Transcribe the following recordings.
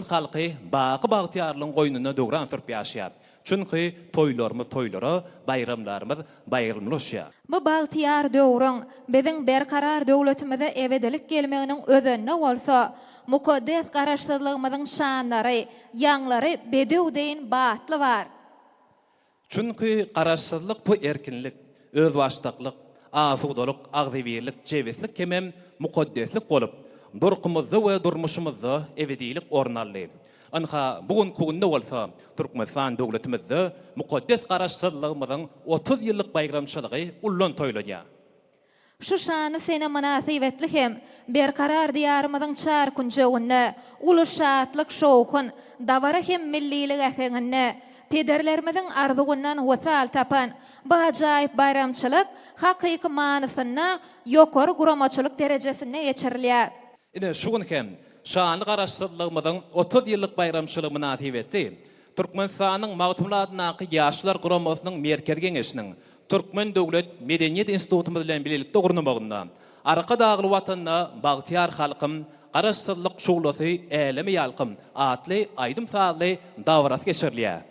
Halky baky bagtyýarlygyň goýnunda döwran sürüp ýaşaýar. Çünki toýlarymyz toýlara, baýramlarymyz baýramlaşýar. Bu bagtyýar döwrüň biziň berkarar döwletimize ebedilik gelmeginiň özeninde bolsa, mukaddes Garaşsyzlygymyzyň şanlary, ýaňlary bedew deýin batly bar. Çünki Garaşsyzlyk bu erkinlik, özbaşdaklyk, asudalyk, agzybirlik, jebislik hemem mukaddeslik bolup, durkumyzda we durmuşymyzda ebedilik orun aldy. Ynha, bu günki günde bolsa Türkmenistan döwletimizde mukaddes Garaşsyzlygymyzyň 30 ýyllyk baýramçylygy ullan toýlanýar. Şu şanly sene mynasybetli hem Berkarar Diýarymyzyň çar künjeginde uly şatlyk-şowhun, dabara hem millilik äheňinde pederlerimiziň arzuwyndan wysal tapan bu ajaýyp baýramçylyk hakyky manysynda ýokary guramaçylyk derejesinde geçirilýär. Ine, şu gün hem şanly Garaşsyzlygymyzyň 30 ýyllyk baýramçylygy mynasybetli Türkmenistanyň Magtymguly adyndaky Ýaşlar guramasynyň Merkezi Geňeşiniň Türkmen döwlet medeniýet institutymyz bilen bilelikde gurnamagynda Arkadagly Watanda bagtyýar halkym, Garaşsyzlyk şuglasy äleme ýalkym atly aýdym-sazly dabarasy geçirilýär.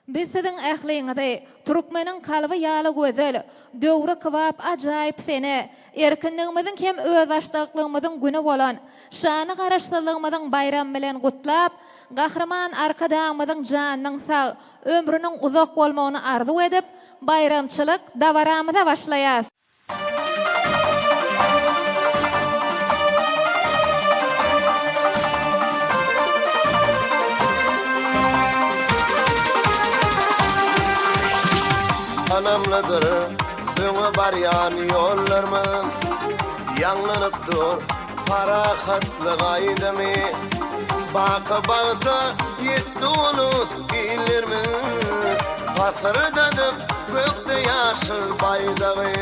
Biz siziň ähliňizi türkmeniň kalby ýaly gözel, döwre kybap ajaýyp sene, erkinligimiziň hem özbaşdaklygymyzyň güni bolan şanly Garaşsyzlygymyzyň baýramy bilen gutlap, Gahryman Arkadagymyzyň janynyň sag, ömrüniň uzak bolmagyny arzuw edip, baýramçylyk dabaramyza başlaýas. Ynamlydyr öňe barýan ýollarymyz, Ýaňlanyp dur parahatlyk aýdymy. Baky bagta ýetdi ulus illerimiz, Pasyrdadyp gökde ýaşyl baýdagy.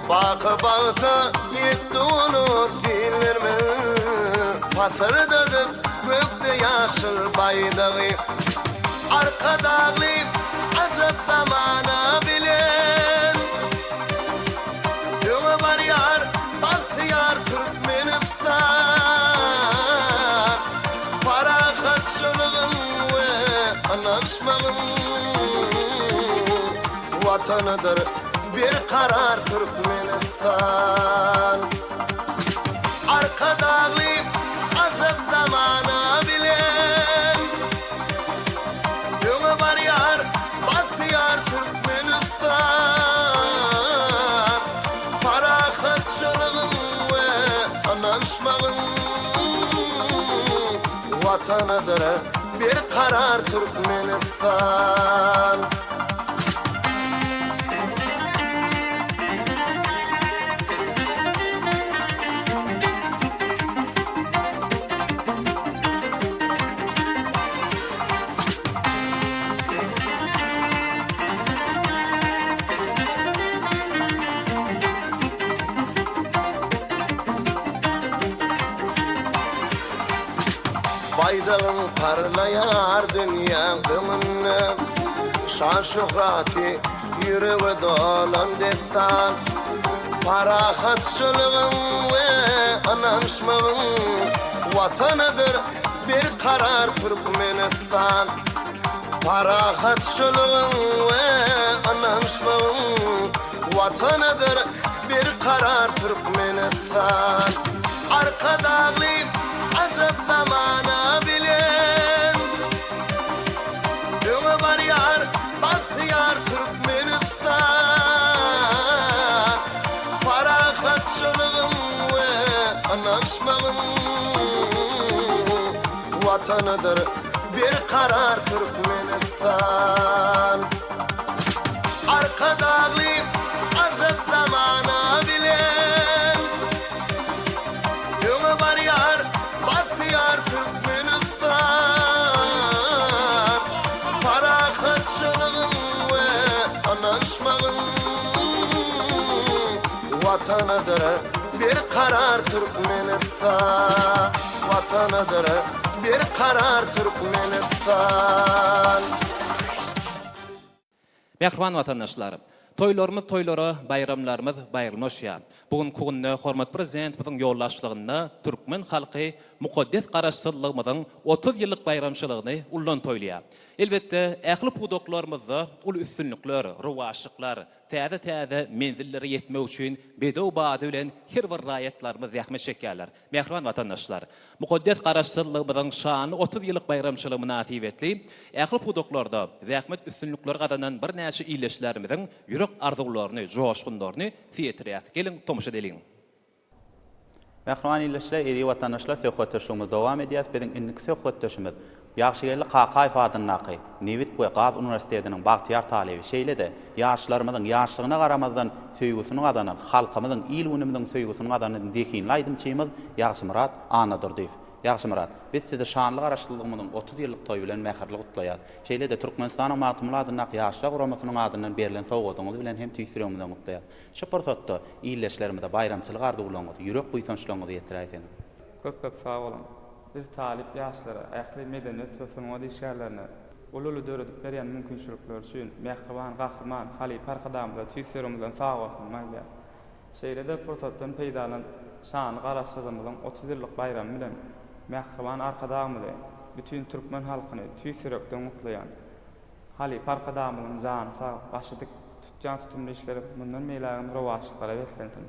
Baky bagta ýetdi ulus illerimiz, Pasyrdadyp gökde ýaşyl baýdagy. Arkadagly ajap zamana bilen Öňe barýar bagtyýar Türkmenistan. Parahatçylygyň we ynanyşmagyň Watanydyr berkarar Türkmenistan. Arkadagly ajap zamana bilen Öňe barýar bagtyýar Türkmenistan. Parahatçylygyň we ynanyşmagyň Watanydyr berkarar Türkmenistan. Baýdagyň parlaýar dünýäň öňünde, Şan-şöhraty ýürege dolan dessan. Parahatçylygyň we ynanyşmagyň Watanydyr berkarar Türkmenistan. Parahatçylygyň we ynanyşmagyň Watanydyr berkarar Türkmenistan. Arkadagly ajap zamana bilen Öňe barýar bagtyýar Türkmenistan. Parahatçylygyň we ynanyşmagyň Watanydyr berkarar Türkmenistan. Arkadagly ajap zamana bilen Öňe barýar bagtyýar Türkmenistan. Parahatçylygyň we ynanyşmagyň Watanydyr berkarar Türkmenistan. Watanydyr berkarar Türkmenistan. Mähriban watandaşlar! Toýlarymyz toýlara, baýramlarymyz baýramlaşýar. Bu günki günde hormatly Prezidentimiziň ýolbaşçylygynda türkmen halky mukaddes Garaşsyzlygymyzyň 30 ýyllyk baýramçylygyny ullan toýlaýar. Elbetde, ähli pudaklarymyzda uly üstünlikler, rowaçlyklar, täze-täze menzillere ýetmek üçin bedew bady bilen her bir raýatlarymyz zähmet çekýärler. Mähriban watandaşlar! Mukaddes Garaşsyzlygymyzyň şanly 30 ýyllyk baýramçylygy mynasybetli ähli pudaklarda zähmet üstünlikleri gazanan birnäçe ildeşlerimiziň ýürek arzuwlaryny, joşgunlaryny size ýetirýäris. Geliň, tomaşa edeliň! Mähriban ildeşler, eziz watandaşlar, söhbetdeşligimizi dowam edýäris. Biziň indiki söhbetdeşimiz Ýagşygeldi Kakaýew adyndaky Nebit we gaz uniwersitetiniň bagtyýar talyby, şeýle-de, ýaşlarymyzyň ýaşlygyna garamazdan söýgüsini gazanan, halkymyzyň, il-günümiziň söýgüsini gazanan zehinli aýdymçymyz Ýagşymyrat Annadurdyýew. Ýagşymyrat, biz sizi şanly Garaşsyzlygymyzyň 30 ýyllyk toýy bilen mähirli gutlaýarys. Şeýle-de, Türkmenistanyň Magtymguly adyndaky Ýaşlar guramasynyň adyndan berlen sowgadyňyz bilen hem tüýs ýüregimizden gutlaýarys. Şu pursatda ildeşlerimize baýramçylyk arzuwlaryňyzy, ýürek buýsançlaryňyzy ýetiräýseňiz. Köp-köp sag boluň! Biz talyp ýaşlara, ähli medeniýet we sungat işgärlerine uly-uly döredip berýän mümkinçilikleri üçin mähriban Gahryman halypa Arkadagymyza tüýs ýüregimizden sagbolsunyny aýdýarys. Şeýle-de pursatdan peýdalanyp, şanly Garaşsyzlygymyzyň 30 ýyllyk baýramy bilen mähriban Arkadagymyzy, bütin türkmen halkyny tüýs ýürekden gutlaýan. Halypa Arkadagymyzyň jany sag, başy dik, tutýan tutumly işleri mundan beýlägem rowaçlyklara beslensin!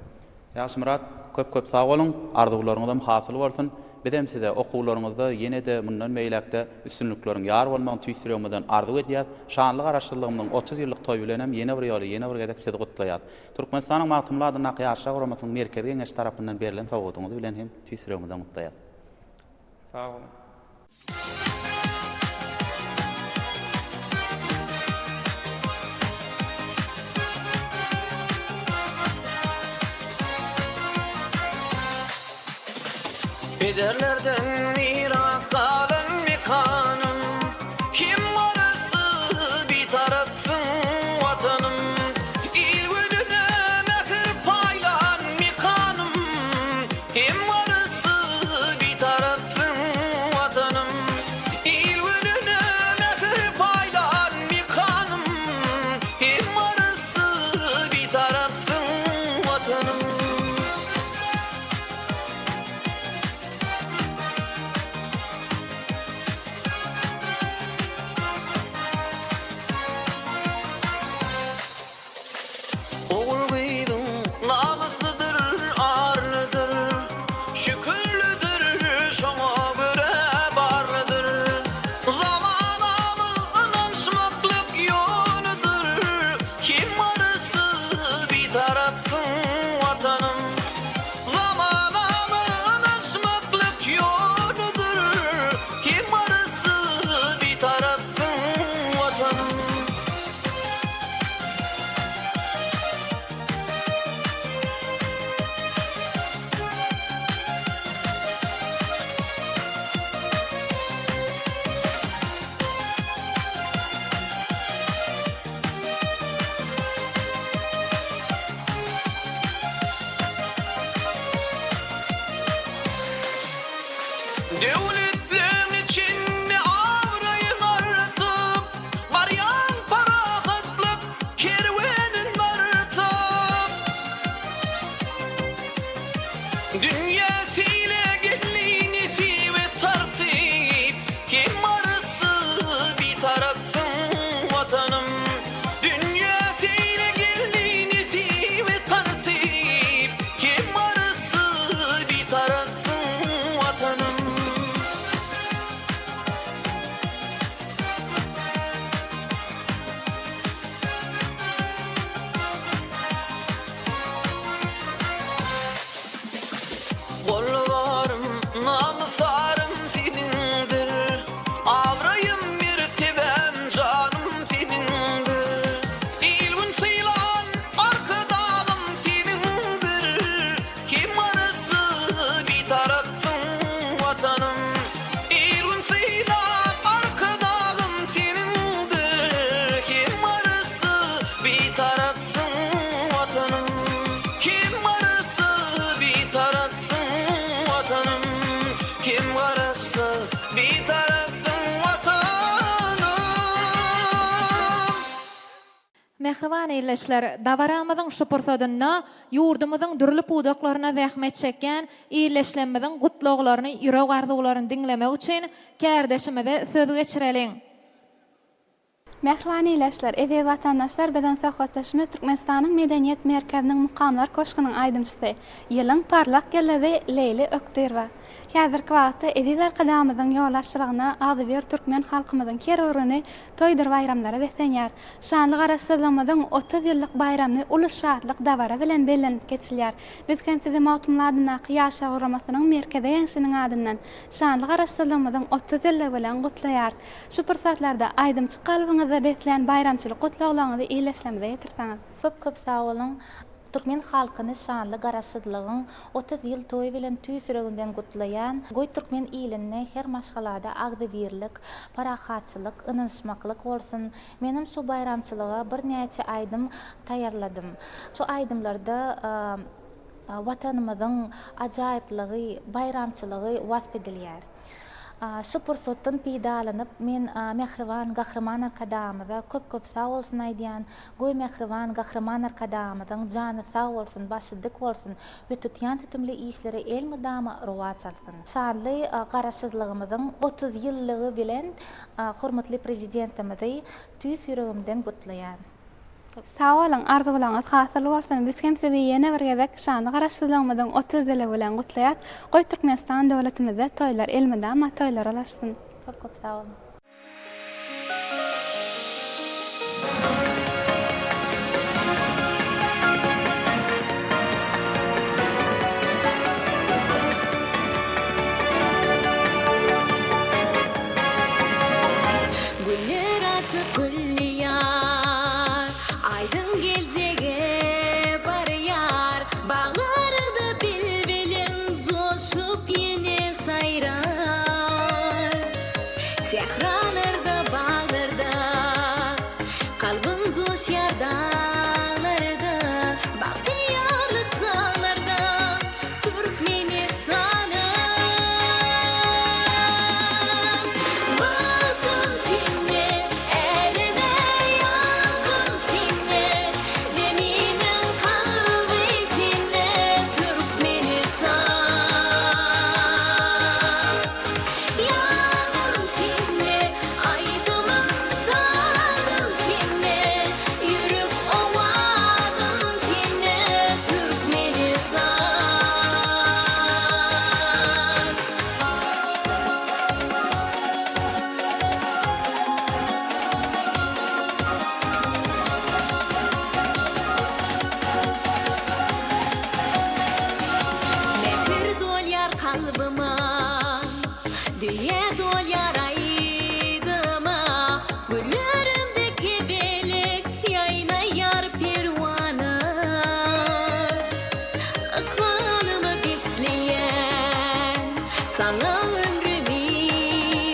Ýagşymyrat, köp-köp sag boluň, arzuwlaryňyzam hasyl bolsun. Bizem size okuwlaryňyzda ýene-de mundan beýläk-de üstünlikleriň ýar bolmagyny tüýs ýüregimizden arzuw edýäs. Şanly Garaşsyzlygymyzyň 30 ýyllyk toýy bilenem ýene bir ýola, ýene bir gezek sizi gutlaýas. Türkmenistanyň Magtymguly adyndaky Ýaşlar guramasynyň Merkezi Geňeşi tarapyndan berlen sowgadyňyz bilen hem tüýs ýüregimizden gutlaýas. Sag boluň. Pederlerden miras galan mekanym, Kim Garaşsyz, Bitarapsyň Watanym. Il-gününe mähir paýlan mekanym, Hem Garaşsyz, Bitarapsyň Watanym. Il-gününe mähir paýlan mekanym, Hem Garaşsyz, Bitarapsyň Watanym. Ogul-gyzyň namyslydyr, arlydyr, Şükürlidir, şoňa görä barlydyr. Zamanamyz ynanyşmaklyk ýoludyr, Kim Garaşsyz, Bitarapsyň Watanym. Zamanamyz ynanyşmaklyk ýoludyr, Kim Garaşsyz, Bitarapsyň Watanym. Döwletleň içinde abraýyň artyp, Barýaň parahatlyk kerwenin dartyp. Dünýä seýle geldi nesibe tartyp, Hem Garaşsyz, Bitarapsyň Watanym. Dünýä seýle geldi nesibe tartyp, Hem Garaşsyz, Bitarapsyň Watanym. Gollarym, namys-arym seniňdir, Abraýym, mertebäm, janym seniňdir. Il-gün sylan Arkadagym seniňdir, Hem Garaşsyz, Bitarapsyň Watanym. Il-gün sylan Arkadagym seniňdir, Hem Garaşsyz, Bitarapsyň Watanym. Hem Garaşsyz, Bitarapsyň Watanym. Hem Garaşsyz, Bitarapsyň Watanym. Mähriban ildeşler, dabaramyzyň şu pursadynda ýurdumyzyň dürli pudaklarynda zähmet çekýän ildeşlerimiziň gutlaglaryny, ýürek arzuwlaryny diňlemek üçin kärdeşimize söz geçireliň. Mähriban ildeşler, eziz watandaşlar biziň söhbetdeşimiz Türkmenistanyň Medeniýet merkeziniň Mukamlar köşgüniň aýdymçysy, ýylyň parlak ýyldyzy Leýli Ökdirowa. Häzirki wagtda eziz Arkadagymyzyň ýolbaşçylygynda agzybir türkmen halkymyzyň her bir güni toýdur baýramlara beslenýär. Şanly Garaşsyzlygymyzyň 30 ýyllyk baýramyny uly şatlyk dabara bilen bellenilip geçilýär. Biz hem sizi Magtymguly adyndaky Ýaşlar guramasynyň Merkezi Geňeşiniň adyndan şanly Garaşsyzlygymyzyň 30 ýyllygy bilen gutlaýarys. Şu pursatlarda aýdymçy kalbyňyzda beslän baýramçylyk gutlaglaryňyzy ildeşlerimize ýetirseňiz. Köp köp sag boluň. Türkmen halkyny şanly Garaşsyzlygyň 30 ýyl toýy bilen tüýs ýüregimden gutlaýan. Goý türkmen ilinde her maşgalada agzybirlik, parahatçylyk, ynanyşmaklyk bolsun. Menem şu baýramçylyga birnäçe aýdym taýýarladym. Şu aýdymlarda Watanymyzyň ajaýyplygy, baýramçylygy wasp edilýär. Şu pursatdan peýdalanyp, men mähriban Gahryman Arkadagymyza köp-köp sag bolsun aýdýan. Goý, mähriban Gahryman Arkadagymyzyň jany sag bolsun, başy dik bolsun we tutýan tutumly işleri elmydama rowaç alsyn. Şanly Garaşsyzlygymyzyň 30 ýyllygy bilen hormatly Prezidentimizi tüýs ýüregimden gutlaýan. Sag boluň, arzuwlaryňyz hasyl bolsun! Biz hem sizi ýene bir gezek şanly Garaşsyzlygymyzyň 30 ýyly bilen gutlaýas. Goý Türkmenistan döwletimizde toýlar elmydama toýlara ulaşsyn! Köp köp sag boluň. Güller açyp gülleýär, Aýdyň geljege barýar. Baglarda bilbiliň joşup ýene saýrar. Sähralarda, baglarda, Kalbym joşýar daglarda, Bagtyýarlyk çaglarda. Türkmenistana Bagtym sende, äleme ýalkym sende, Zeminiň kalby sende, Türkmenistan. Ýadym sende, aýdymym, sazym sende, Ýürek owazym sende, Türkmenistan. Mähir dolýar kalbyma, Dünýä dolýar aýdyma, Güllerimde kebelek ýaýnaýar perwana. Ykbalymy besleýän, Saňa ömrümi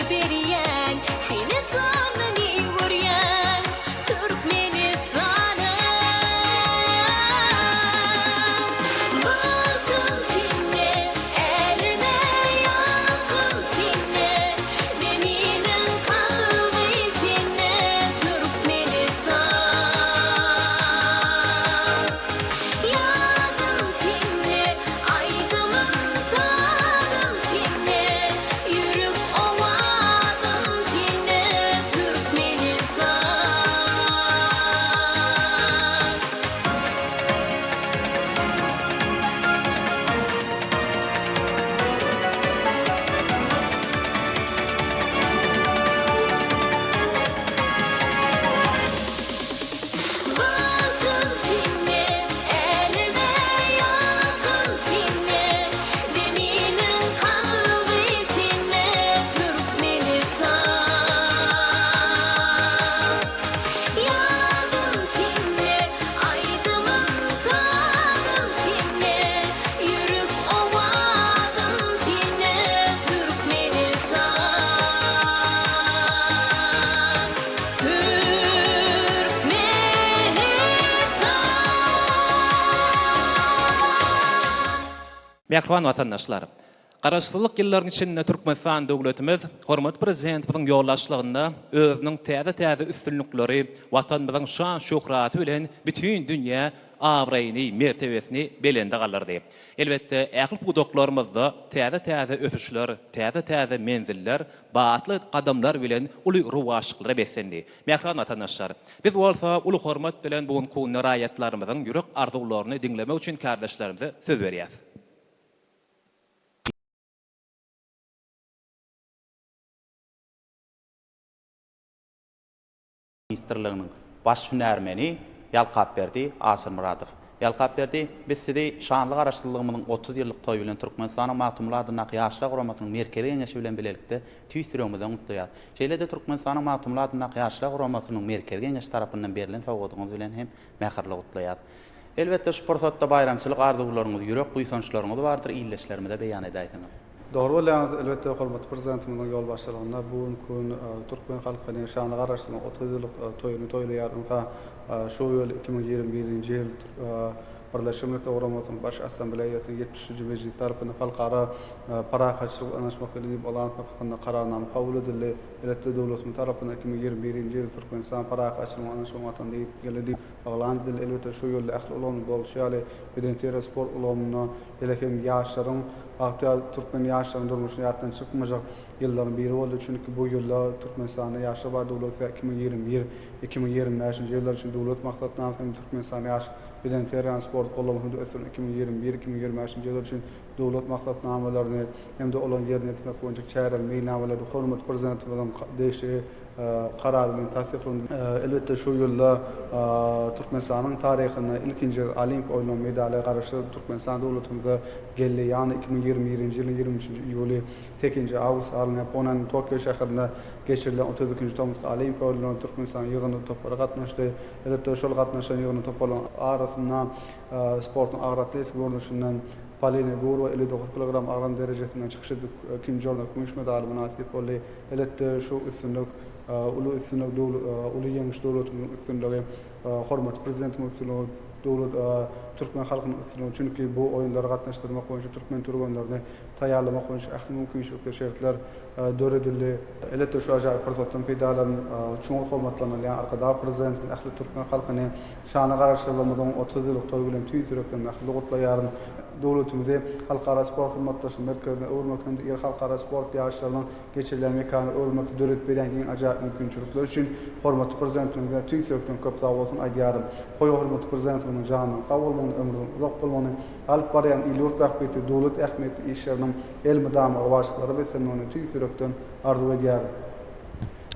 berýän, Seni jandan eý görýän Türkmenistanym. Bagtym sende, äleme ýalkym sende, Zeminiň kalby sende, Türkmenistan. Ýadym sende, aýdymym, sazym sende, Ýürek owazym sende, Türkmenistan. Bagtym sende, äleme ýalkym sende, Zeminiň kalby sende, Türkmenistan. Ýadym sende, aýdymym, sazym sende, Ýürek owazym sende, Türkmenistan. Türkmenistan. Mähriban watandaşlar! Garaşsyzlyk ýyllaryň içinde Türkmenistan döwletimiz hormatly Prezidentimiziň ýolbaşçylygynda özüniň täze-täze üstünlikleri, Watanymyzyň şan-şöhraty bilen bütin dünýä abraýyny, mertebesini belende galdyrdy. Elbetde, ähli pudaklarymyzda täze-täze ösüşler, täze-täze menziller batly gadamlar bilen uly rowaçlyklara beslendi. Mähriban watandaşlar! Biz bolsa uly hormat bilen bu günki günde raýatlarymyzyň ýürek arzuwlaryny diňlemek üçin kärdeşlerimize söz berýäs. Ministrliginiň baş hünärmeni Ýalkapberdi Aşyrmyradow. Ýalkapberdi, biz Sizi şanly Garaşsyzlygymyzyň 30 ýyllyk toýy bilen Türkmenistanyň Magtymguly adyndaky Ýaşlar guramasynyň Merkezi Geňeşi bilen bilelikde tüýs ýüregimizden gutlaýarys. Şeýle-de Türkmenistanyň Magtymguly adyndaky Ýaşlar guramasynyň Merkezi Geňeşi tarapyndan berlen sowgadyňyz bilen hem mähirli gutlaýarys. Elbetde, şu pursatda baýramçylyk arzuwlaryňyz, ýürek buýsançlaryňyz bardyr, ildeşlerimize beýan edäýseňiz. Dogry bolýaňyz, elbetde, hormatly Prezidentimiziň ýolbaşçylygynda bu günki gün türkmen halky şanly Garaşsyzlygyň 30 ýyllyk toýuny toýlaýar. Ynha, şu ýyl, 2021-nji ýyl Birleşen Milletler Guramasynyň Baş Assambleýasynyň ýetmişinji mejlisi tarapyndan Halkara parahatçylyk we ynanyşmak ýyly diýip yglan etmek hakynda Kararnama kabul edildi. Elbetde, döwletimiz tarapyndan 2021-nji ýyl Türkmenistan parahatçylygyň we ynanyşmagyň Watany diýip ýyly diýip yglan edildi. Elbetde, şu ýylda ähli ulgamda bolşy ýaly, bedenterbiýe sport ulgamynda, Şeýle hem ýaşlaryň, bagtyýar türkmen ýaşlaryň durmuşynda ýatdan çykmajak ýyllaryň biri boldy. Çünki bu ýylda Türkmenistanda Ýaşlar barada döwlet syýasaty 2021, 2025-nji ýyllar üçin Döwlet maksatnamasy hem-de Türkmenistanda ýaş bedenterbiýäni, sporty goldamak hem-de ösdürmek 2021, 2025-nji ýyllar üçin Döwlet maksatnamalaryny hem-de olary ýerine ýetirmek boýunça çäreler, meýilnamalary hormatly Prezidentimiziň degişli Karary bilen tassyklandy. Elbetde, şu ýylda Türkmenistanyň taryhynda ilkinji gezek Olimpiýa oýunlarynyň medaly Garaşsyz Türkmenistan döwletimize geldi. Ýagny 2021-nji ýylyň 23-nji iýuly, sekizinji awgust aralygynda Ýaponiýanyň Tokio şäherinde geçirilen 32-nji tomusky Olimpiýa oýunlaryna Türkmenistanyň ýygyndy topary gatnaşdy. Elbetde, şol gatnaşan ýygyndy toparlaryň arasynda sportuň agyr atletika görnüşinden Polina Gurowa 59 kilogram agram derejesinde çykyş edip, ikinji orna kümüş medala mynasyp boldy. Elbetde, şu üstünlik, uly üstünlik, uly ýeňiş döwletimiziň üstünligi, hormatly Prezidentimiziň üstünligi, döwlet, türkmen halkynyň üstünligi. Çünki bu oýunlara gatnaşdyrmak boýunça türkmen türgenlerini taýýarlamak boýunça ähli mümkinçilikler, şertler döredildi. Elbetde, şu ajaýyp pursatdan peýdalanyp, çuňňur hormatlanylýan Arkadag Prezidentimiz ähli türkmen halkyny şanly Garaşsyzlygymyzyň 30 ýyllyk toýy bilen tüýs ýürekden mähirli gutlaýaryn. Döwletimizi halkara sport hyzmatdaşlygy merkezine öwürmek hem-de iri halkara sport ýaryşlarynyň geçirilýän mekanyna öwürmekde döredip berýän giň ajaýyp mümkinçilikler üçin hormatly Prezidentimize tüýs ýürekden köp sagbolsun aýdýaryn. Goý, hormatly Prezidentimiziň janynyň sag bolmagyny, ömrüniň uzak bolmagyny, alyp barýan il-ýurt bähbitli, döwlet ähmiýetli işleriniň elmydama rowaçlyklara beslenmegini tüýs ýürekden arzuw edýärin.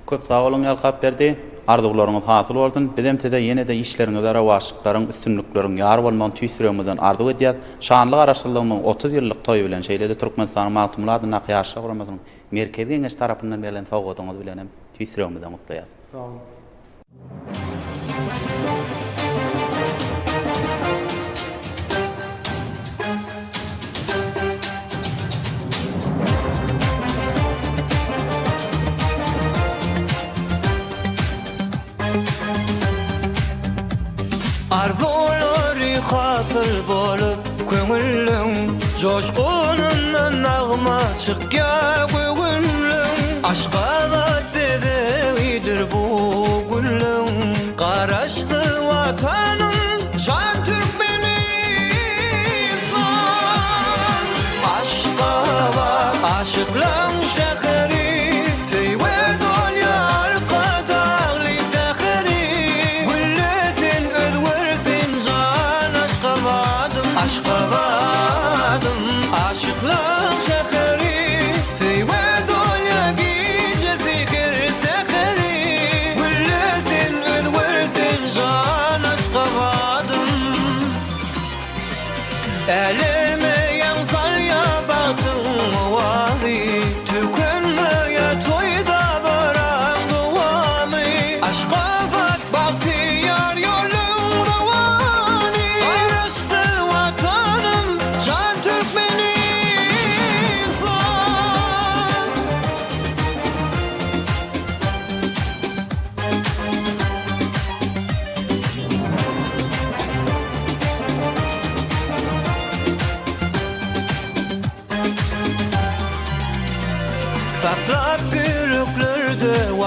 Köp sag boluň Ýalkapberdi. Arzuwlaryňyz hasyl bolsun. Bizem size ýene-de işleriňizde rowaçlyklaryň, üstünlikleriň ýar bolmagyny tüýs ýüregimizden arzuw edýäs. Şanly Garaşsyzlygymyzyň 30 ýyllyk toýy bilen, şeýle-de Türkmenistanyň Magtymguly adyndaky Ýaşlar guramasynyň Merkezi Geňeşi tarapyndan berlen sowgadyňyz bilen hem tüýs ýüregimizden gutlaýas. Sag boluň. Arzuwlary hasyl bolup köňüllüň Joşgunyndan nagma çykýar göwünliň Aşgabat bezegidir bu günlüň Garaşsyz Watanym jan Türkmenistan Aşgabat aşyklaň şäheri Söýgä dolýar Arkadagly säheri Gülle sen özger sen jan Aşgabadym Aşgabadym aşyklaň şäheri Söýgä dolýar gijeler.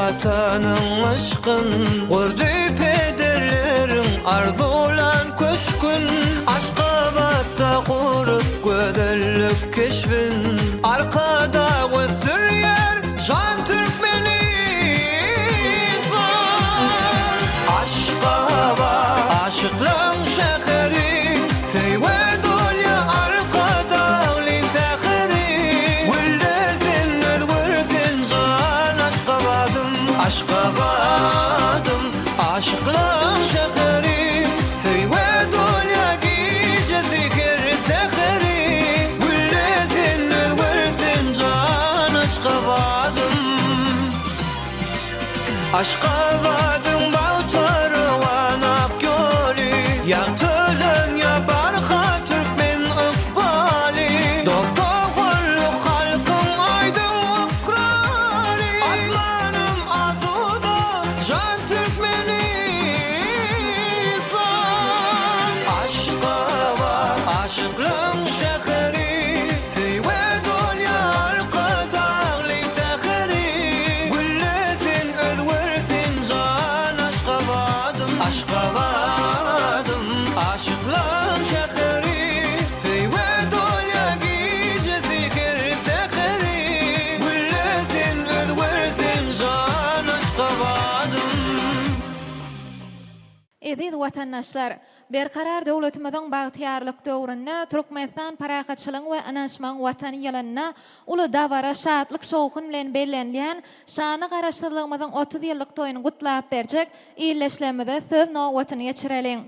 Watanyň yşkyn, Gurdy pederleriň arzuwlan köşgün. Aşgabatda gurup gözellik keşbin, Arkadag ösdürýär jan Türkmenistan. Aşgabat, aşyklaň şäheri, Söýgä dolýar Arkadagly säheri. Gülle sen, özger sen jan Aşgabadym, Aşgabadym, aşyklaň şäheri. Söýgä dolýar gijesi her säheri. Gülle sen, özger sen jan Aşgabadym. Aşgabadyň bagta rowan ak ýoly, Ýagtylanýar barha türkmen ykbaly. Dost-doganlyk halkyň aýdyň ykrary, Asmanym asuda, jan Türkmenistan. Aşgabat, aşyklaň şäheri, Söýgä dolýar Arkadagly säheri. Gülle sen, özger sen jan Aşgabadym, Aşgabadym, aşyklaň şäheri. Söýgä dolýar gijesi her säheri. Gülle sen, özger sen jan Aşgabadym. Eziz watandaşlar! Berkarar döwletimiziň bagtyýarlyk döwründe Türkmenistan parahatçylygyň we ynanyşmagyň Watany ýylynda uly dabara, şatlyk-şowhun bilen bellenilýän şanly Garaşsyzlygymyzyň 30 ýyllyk toýuny gutlap berjek ildeşlerimize söz nobatyny geçireliň.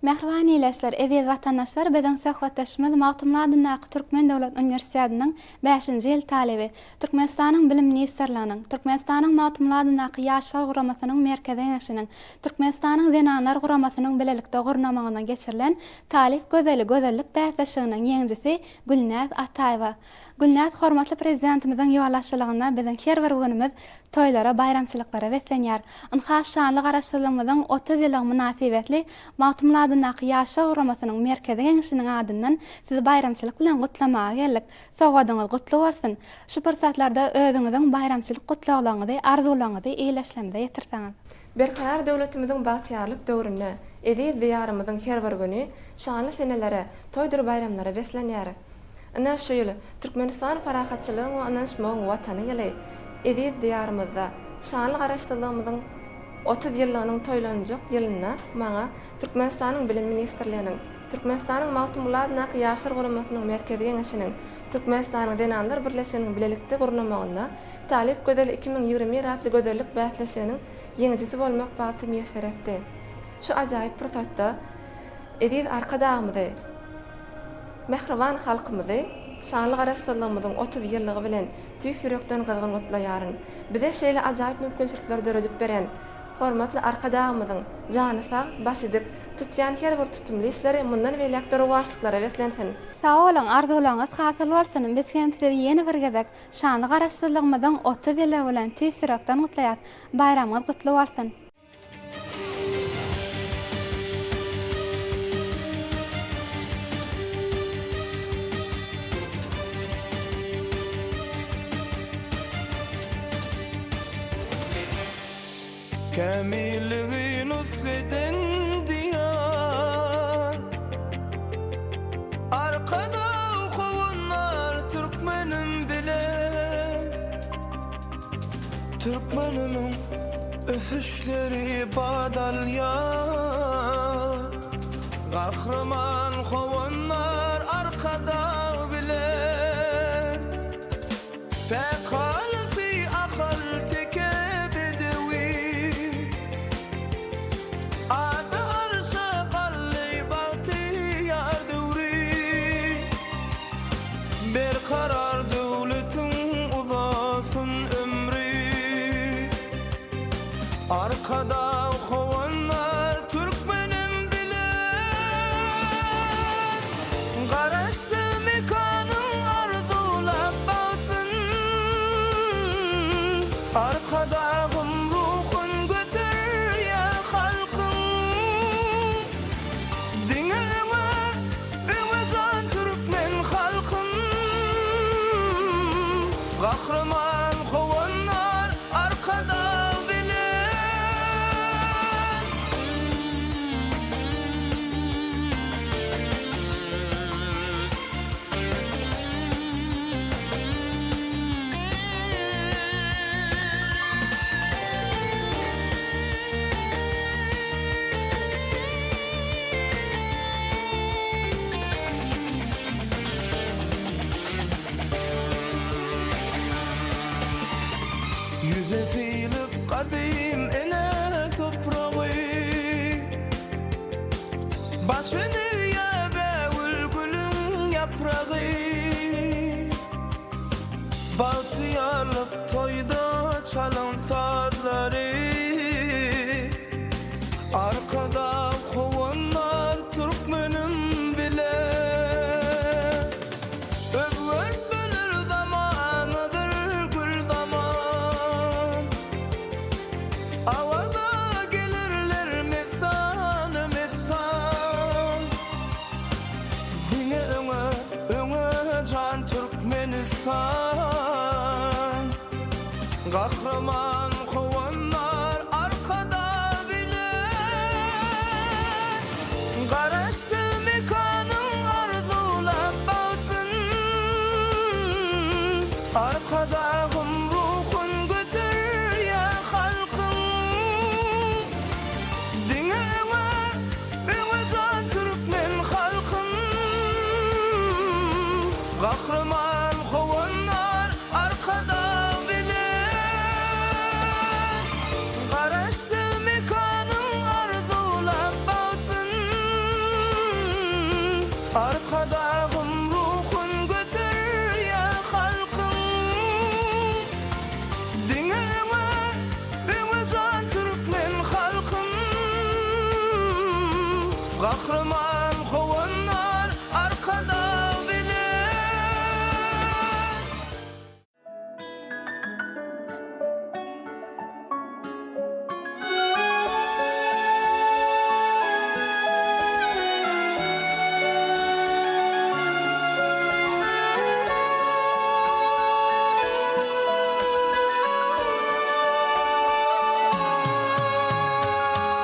Mähriban ildeşler, eziz watandaşlar biziň söhbetdeşimiz Magtymguly adyndaky Türkmen döwlet uniwersitetiniň bäşinji ýyl talyby, Türkmenistanyň Bilim ministrliginiň, Türkmenistanyň Magtymguly adyndaky Ýaşlar guramasynyň Merkezi Geňeşiniň, Türkmenistanyň Zenanlar guramasynyň bilelikde gurnamagynda geçirilen Talyp gözeli gözellik bäsleşiginiň ýeňijisi Gülnäz Ataýewa. Gülnäz hormatly Prezidentimiziň ýolbaşçylygynda biziň her bir günümiz toýlara, baýramçylyklara beslenýär. Ynha, şanly Garaşsyzlygymyzyň 30 ýyllygy mynasybetli Magtymguly adyndaky Ýaşlar guramasynyň Merkezi Geňeşiniň adyndan sizi baýramçylyk bilen gutlamaga geldik. Sowgadyňyz gutly bolsun! Şu pursatlarda özüňiziň baýramçylyk gutlaglaryňyzy, arzuwlaryňyzy ildeşlerimize ýetirseňiz. Berkarar döwletimiziň bagtyýarlyk döwründe eziz Diýarymyzyň her bir güni şanly senelere, toýdur baýramlara beslenýär. Ine, şu ýyl, Türkmenistan parahatçylygyň we ynanyşmagyň Watany ýyly eziz Diýarymyzda şanly Garaşsyzlygymyzyň 30 ýyllygynyň toýlanjak ýylynda maňa Türkmenistanyň Bilim ministrliginiň, Türkmenistanyň Magtymguly adyndaky Ýaşlar guramasynyň Merkezi Geňeşiniň, Türkmenistanyň Zenanlar birleşiginiň bilelikde gurnamagynda Talyp gözeli 2021 atly gözellik bäsleşiginiň ýeňijisi bolmak bagty miýesser etdi. Şu ajaýyp pursatda eziz Arkadagymyzy, mähriban halkymyzy şanly Garaşsyzlygymyzyň 30 ýyllygy bilen tüýs ýürekden gyzgyn gutlaýaryn. Bize şeýle ajaýyp mümkinçilikleri döredip beren hormatly Arkadagymyzyň jany sag, başy dik, tutýan her bir tutumly işleri mundan beýläk-de rowaçlyklara beslensin! Sag boluň, arzuwlaryňyz hasyl bolsun! Biz hem sizi ýene bir gezek Şanly Garaşsyzlygymyzyň 30 ýyllygy bilen tüýs ýürekden gutlaýas! Baýramyňyz gutly bolsun! Kämilligi nusga eden Diýar. Arkadag howandar türkmenim bilen. Türkmenimiň ösüşleri bat alýar. Gahryman howandar Arkadag bilen. Päk halysy ahal-teke bedewi, Ady arşa galdy bagtyýar döwri. Berkarar döwletiň uzasyn ömri, Arkadag howandar türkmenim bilen. Garaşsyz mekanyň arzuwlap bagtyn, Arkadagym ruhun göterýär halkyň. Diňe öňe, öňe jan türkmen halkym, Gahryman howandar. Ýüze sylyp gadym ene topragy. Başyn egýä bägül gülüň ýapragy. Bagtyýarlyk toýda çalan sazlary. Arkadag howandar türkmenim bile. Özgertmeler zamanadyr gül zaman. Awaza gelirler messan-messan. Diňe öňe, öňe jan Türkmenistan. Gahryman howandar Arkadag bile. Garaşsyz mekanyň arzuwlap bagtyn. Arkadagym ruhun göterýär halkyň. Diňe öňe, öňe jan türkmen halkym. Gahryman howandar Arkadag bile. Garaşsyz mekanyň arzuwlap bagtyn. Arkadagym ruhun göterýär halkyň. Diňe öňe, öňe jan türkmen halkym. Gahryman howandar Arkadag bile.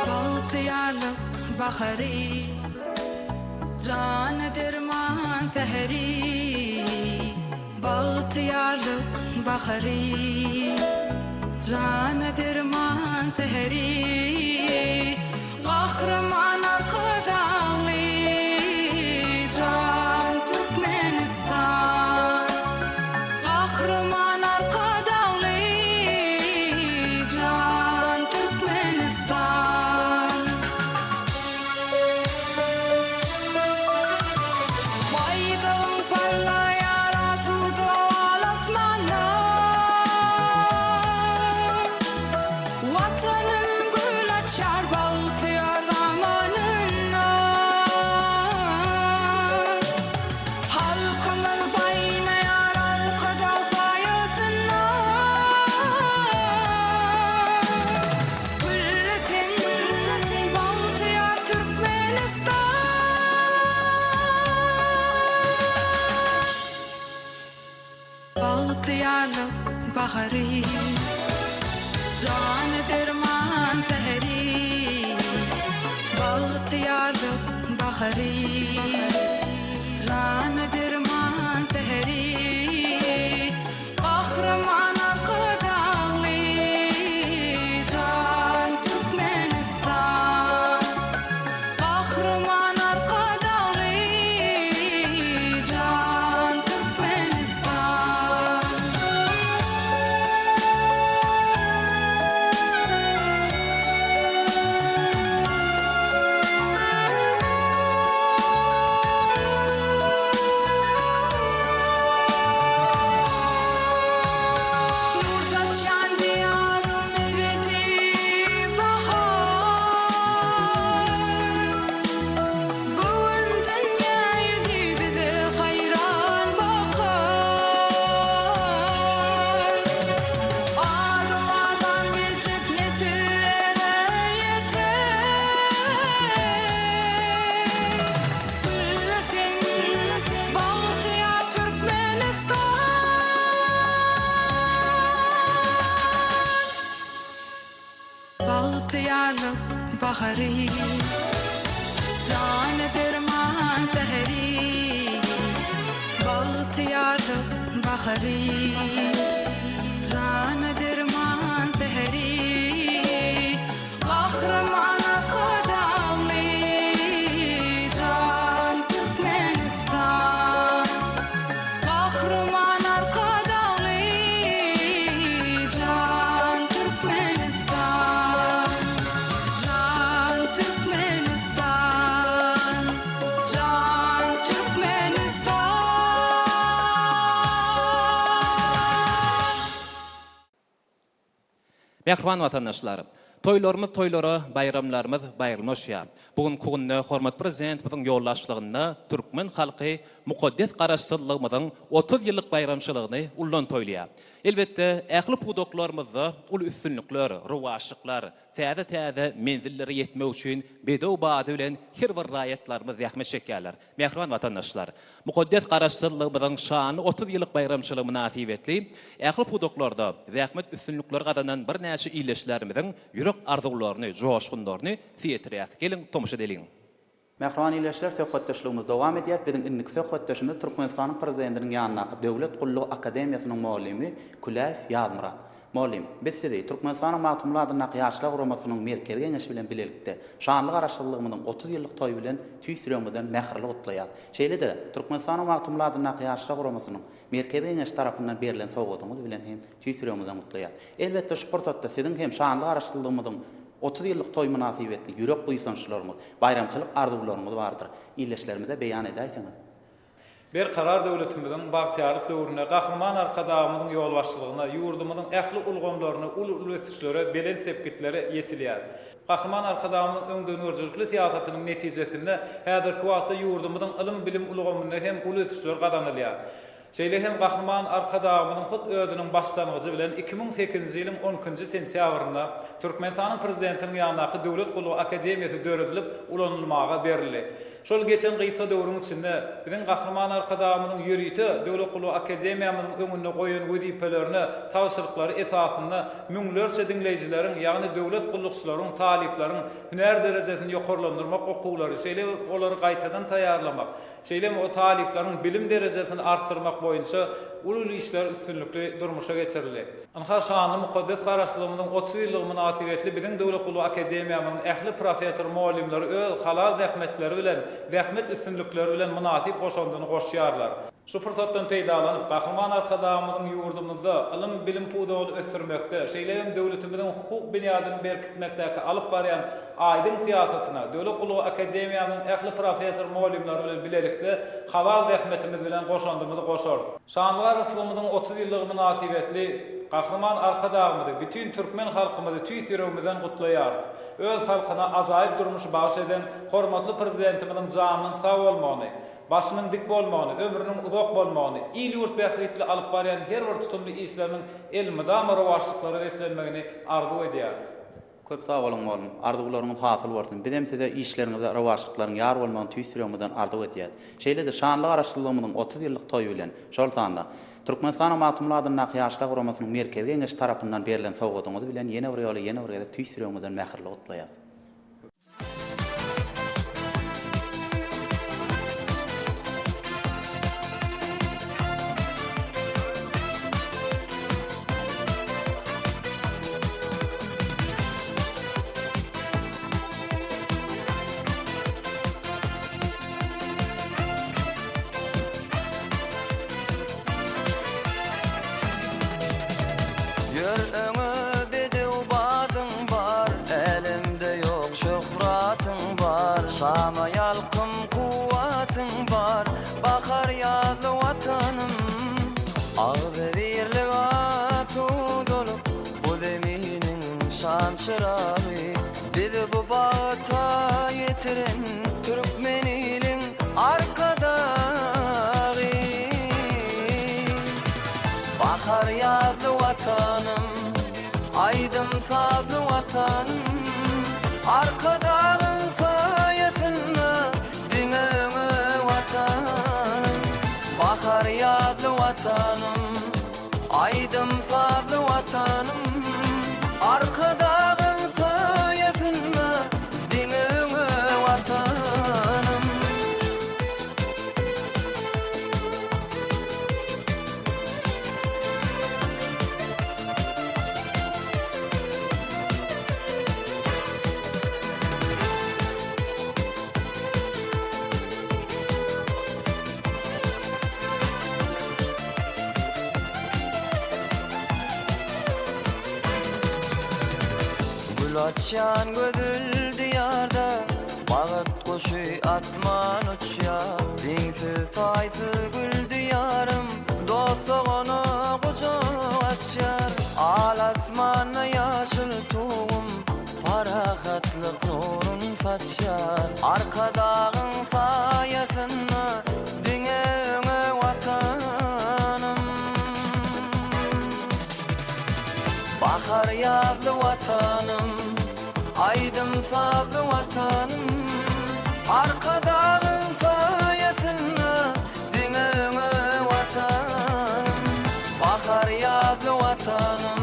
Bagtyýarlyk bahary, Jana derman säheri. Bagtyýarlyk bahary, Jana derman säheri, Gahryman Arkadagly jan Türkmenistan. Gahryman Arkadagly jan Türkmenistan. Baýdagyň parlaýar asuda al asmanda, Watanym gül açýar bagtyýar zamanynda. Halkymyz baýnaýar Arkadag saýasynda. Gülle sen, bagtyýar Türkmenistan! Bagtyýarlyk bahary, Jana derman säheri. Bagtyýarlyk bahary, Jana derman säheri. Gahryman Arkadagly jan Türkmenistan. Gahryman Arkadagly jan Türkmenistan. Nur saçýan Diýarym ebedi bahar. Bu gün dünýä ýüzi bize haýran bakar. Ady-owazan geljek nesillere ýeter. Gülle sen, bagtyýar Türkmenistan! Bagtyýarlyk bahary, Jana derman säheri. Bagtyýarlyk bahary, Jana derman säheri. Gahryman Arkadagly jan Türkmenistan. Gahryman Arkadagly jan. Mähriban watandaşlar! Toýlarymyz toýlara, baýramlarymyz baýramlaşýar. Bu günki günde hormatly Prezidentimiziň ýolbaşçylygynda türkmen halky mukaddes Garaşsyzlygymyzyň 30 ýyllyk baýramçylygyny ullan toýlaýar. Elbetde, ähli pudaklarymyzda uly üstünlikler, rowaçlyklar, täze-täze menzillere ýetmek üçin bedew bady bilen her bir raýatlarymyz zähmet çekýärler. Mähriban watandaşlar! Mukaddes Garaşsyzlygymyzyň şanly 30 ýyllyk baýramçylygy mynasybetli ähli pudaklarda zähmet üstünlikleri gazanan birnäçe ildeşlerimiziň ýürek arzuwlaryny, joşgunlaryny size ýetirýäris. Geliň, tomaşa edeliň! Mähriban ildeşler, söhbetdeşligimizi dowam edýäris. Biziň indiki söhbetdeşimiz Türkmenistanyň Prezidentiniň ýanyndaky Döwlet gullugy akademiýasynyň mugallymy Küläýew Ýazmyrat. Mugallym, biz sizi Türkmenistanyň Magtymguly adyndaky Ýaşlar guramasynyň Merkezi Geňeşi bilen bilelikde şanly Garaşsyzlygymyzyň 30 ýyllyk toýy bilen tüýs ýüregimizden mähirli gutlaýarys. Şeýle-de, Türkmenistanyň Magtymguly adyndaky Ýaşlar guramasynyň Merkezi Geňeşi tarapyndan berlen sowgadyňyz bilen hem tüýs ýüregimizden gutlaýarys. Elbetde, şu pursatda siziň hem şanly Garaşsyzlygymyzyň 30 ýyllyk toýy mynasybetli ýürek buýsançlaryňyz, baýramçylyk arzuwlaryňyz bardyr. Ildeşlerimize beýan edäýseňiz. Berkarar döwletimiziň bagtyýarlyk döwründe Gahryman Arkadagymyzyň ýolbaşçylygynda ýurdumyzyň ähli ulgamlarynda uly-uly ösüşlere, belent sepgitlere ýetilýär. Gahryman Arkadagymyzyň öňdengörüjilikli syýasatynyň netijesinde häzirki wagtda ýurdumyzyň ylym-bilim ulgamynda hem uly ösüşler gazanylýar. Şeýle hem Gahryman Arkadagymyzyň hut özüniň başlangyjy bilen 2008-nji ýylyň on ikinji sentýabrynda Türkmenistanyň Prezidentiniň ýanyndaky Döwlet gullugy akademiýasy döredilip, ulanylmaga berildi. Şol geçen gysga döwrüň içinde biziň Gahryman Arkadagymyzyň ýörite Döwlet gullugy akademiýamyzyň öňünde goýan wezipelerine, tabşyryklary esasynda müňlerçe diňleýjileriň, ýagny döwlet gullukçylaryň, talyplaryň hünär derejesini ýokarlandyrmak okuwlary, şeýle hem olary gaýtadan taýýarlamak, Şeýle hem o talyplaryň bilim derejesini artdyrmak boýunça uly-uly işler üstünlikli durmuşa geçirildi. Ynha, şanly mukaddes Garaşsyzlygymyzyň 30 ýyllygy mynasybetli biziň Döwlet gullugy akademiýamyzyň ähli professor-mugallymlary öz halal zähmetleri bilen, zähmet üstünlikleri bilen mynasyp goşandyny goşýarlar. Şu pursatdan peýdalanyp, Gahryman Arkadagymyzyň ýurdumyzda ylym-bilim pudagyny ösdürmekde, şeýle hem döwletimiziň hukuk binýadyny berkitmekdäki alyp barýan aýdyň syýasatyna, Döwlet gullugy akademiýamyzyň ähli professor-mugallymlary bilen bilelikde halal zähmetimiz bilen goşandymyzy goşarys. Şanly Garaşsyzlygymyzyň 30 ýyllygy mynasybetli Gahryman Arkadagymyzy, bütin türkmen halkymyzy tüýs ýüregimizden gutlaýarys. Öz halkyna ajaýyp durmuşy bagyş eden hormatly Prezidentimiziň janynyň sag bolmagyny, Başynyň dik bolmagyny, ömrüniň uzak bolmagyny, il-ýurt bähbitli alyp barýan her bir tutumly işleriniň elmydama rowaçlyklara beslenmegini arzuw edýäris. Köp sag boluň mugallym. Arzuwlaryňyz hasyl bolsun. Bizem size işleriňizde rowaçlyklaryň ýar bolmagyny tüýs ýüregimizden arzuw edýäs. Şeýle-de şanly Garaşsyzlygymyzyň 30 ýyllyk toýy bilen, şol sanda, Türkmenistanyň Magtymguly adyndaky Ýaşlar guramasynyň Merkezi Geňeşi tarapyndan berlen sowgadyňyz bilen ýene bir ýola ýene bir gezek tüýs ýüregimizden mähirli gutlaýas. Ýör öňe bedew badyň bar, Älemde ýok şöhratyň bar, Şama ýalkym kuwwatyň bar, Bahar ýazly Watanym. Agzybirlik asudalyk bu zeminiň şam çyragy, Bizi bu bagta ýetiren türkmen iliň Arkadagy. Bahar ýazly Watanym, aýdym-sazly Watanym, Arkadagyň saýasynda diňe öňe Watanym. Bahar ýazly Watanym, aýdym-sazly Watanym, Arkadagyň saýasynda diňe öňe Watanym. Gül açýan gözel diýarda Bagyt guşy asman uçýar Deňsiz-taýsyz gül diýarym Dost-dogana gujak açýar Al asmanda ýaşyl. saçýar. Arkadagyň saýasynda diňe öňe Watanym. Bahar ýazly Watanym, aýdym-sazly Watanym. Arkadagyň saýasynda diňe öňe Watanym. Bahar ýazly Watanym,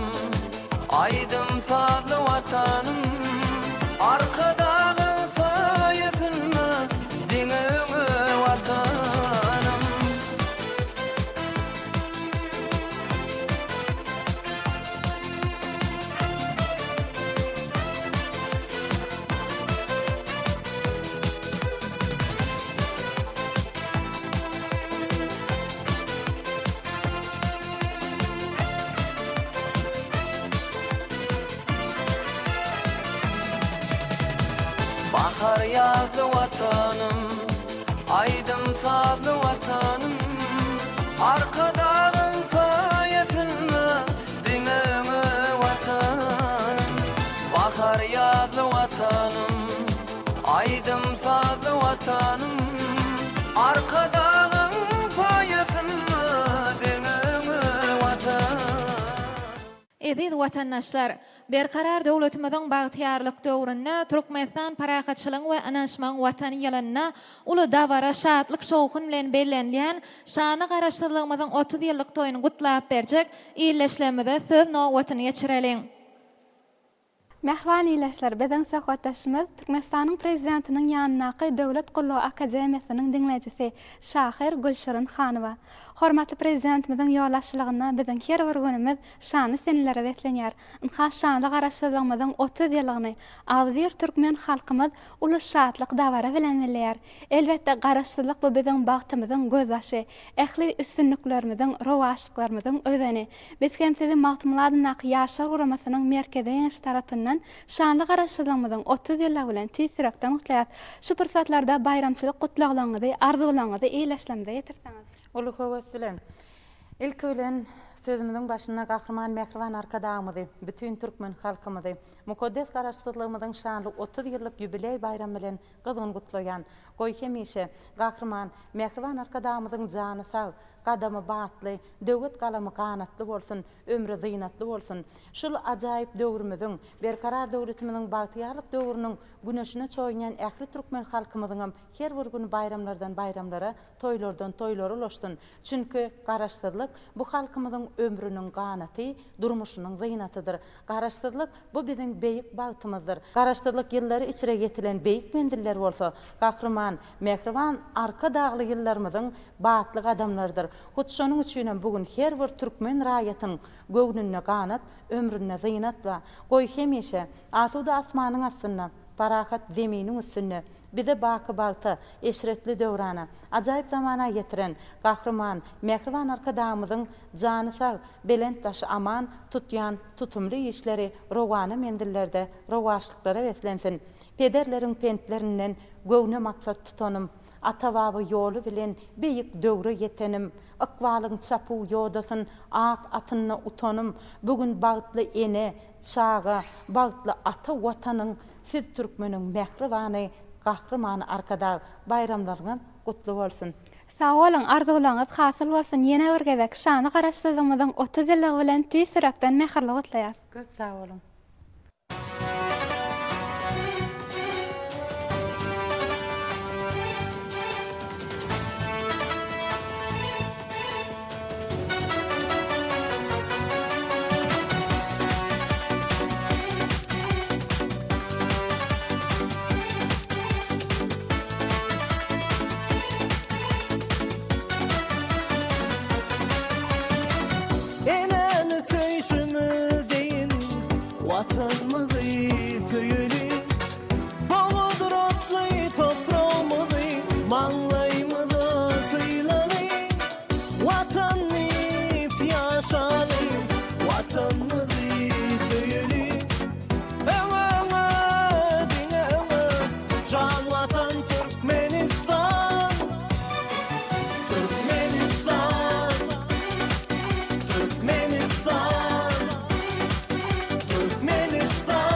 Aýdym-sazly Watanym, Arkadagyň saýasynda diňe öňe Watanym. Bahar ýazly Watanym, aýdym-sazly Watanym, Arkadagyň saýasynda diňe öňe Watanym. Bahar ýazly Watanym, Aýdym-sazly Watanym, Arkadagyň saýasynda deňe öňe Watan. Eziz watandaşlar! Berkarar döwletimiziň bagtyýarlyk döwründe Türkmenistan parahatçylygyň we ynanyşmagyň Watany ýylynda uly dabara, şatlyk-şowhun bilen bellenilýän şanly Garaşsyzlygymyzyň 30 ýyllyk toýuny gutlap berjek ildeşlerimize söz nobatyny geçireliň. Mähriban ildeşler, biziň söhbetdeşimiz Türkmenistanyň Prezidentiniň ýanyndaky Döwlet gullugy akademiýasynyň diňleýjisi, şahyr Gülşirin Hanowa. Hormatly Prezidentimiziň ýolbaşçylygynda biziň her bir günümiz şanly senelere beslenýär. Ynha, şanly Garaşsyzlygymyzyň 30 ýyllygyny agzybir türkmen halkymyz uly şatlyk-dabara bilen belleýär. Elbetde, Garaşsyzlyk bu biziň bagtymyzyň gözbaşy, ähli üstünliklerimiziň, rowaçlyklarymyzyň özeni. Biz hem sizi Magtymguly adyndaky Ýaşlar guramasynyň Merkezi Geňeşi tarapyndan şanly Garaşsyzlygymyzyň 30 ýyllygy bilen tüýs ýürekden gutlaýarys. Şu pursatlarda baýramçylyk gutlaglaryňyzy, arzuwlaryňyzy ildeşlerimize ýetirseňiz. Uly höwes bilen. Ilki bilen, sözümiziň başynda Gahryman Mähriban Arkadagymyzy, bütin türkmen halkymyzy mukaddes Garaşsyzlygymyzyň şanly 30 ýyllyk ýubileý baýramy bilen gyzgyn gutlaýan. Goý, hemişe Gahryman Mähriban Arkadagymyzyň jany sag, gadamy batly, döwet galamy ganatly bolsun, ömri zynatly bolsun! Şul ajaýyp döwrümiziň, Berkarar döwletimiziň bagtyýarlyk döwrüniň güneşine çoýunýan ähli türkmen halkymyzyňam her bir güni baýramlardan baýramlara, toýlardan toýlara ulaşsyn! Çünki Garaşsyzlyk, bu halkymyzyň ömrüniň ganaty, durmuşynyň zynatydyr. Garaşsyzlyk, bu biziň beýik bagtymyzdyr. Garaşsyzlyk ýyllary içre ýetilen beýik menziller bolsa, Gahryman, mähriban Arkadagly ýyllarymyzyň batly gadamlarydyr. Hut şonuň üçinem bu gün her bir türkmen raýatyň göwnünde ganat, ömründe zynat bar. Goý, hemişe, asuda asmanyň astynda, parahat Zeminiň üstünde bizi baky bagta, eşretli döwrana, ajaýyp zamana ýetiren Gahryman, mähriban Arkadagymyzyň jany sag, belent başy aman, tutýan tutumly işleri rowana menzillerde rowaçlyklara beslensin! Pederleriň pentlerinden göwne maksat tutanym, Ata-baba ýoly bilen beýik döwre ýetenim, Ykbalyň çapuw ýodasyn ak atynda utanym, Bu gün bagtly ene, çaga, bagtly ata Watanyň, Siz türkmeniň mähribany, Gahrymany Arkadag, baýramlaryňyz gutly bolsun! Sag boluň, arzuwlaryňyz hasyl bolsun ýene bir gezek şanly Garaşsyzlygymyzyň 30 ýyllygy bilen tüýs ýürekden mähirli gutlaýas. Köp sag boluň. Enäni söýşümiz deýin Watanymyzy söýeli. Bu gudratly topragymyzy maňlaýymyza sylaly. Watan diýip ýaşaly, Watanymyzy söýeli. Öňe öňe diňe öňe Jan Watan Türkmenistan Türkmenistan Türkmenistan Türkmenistan.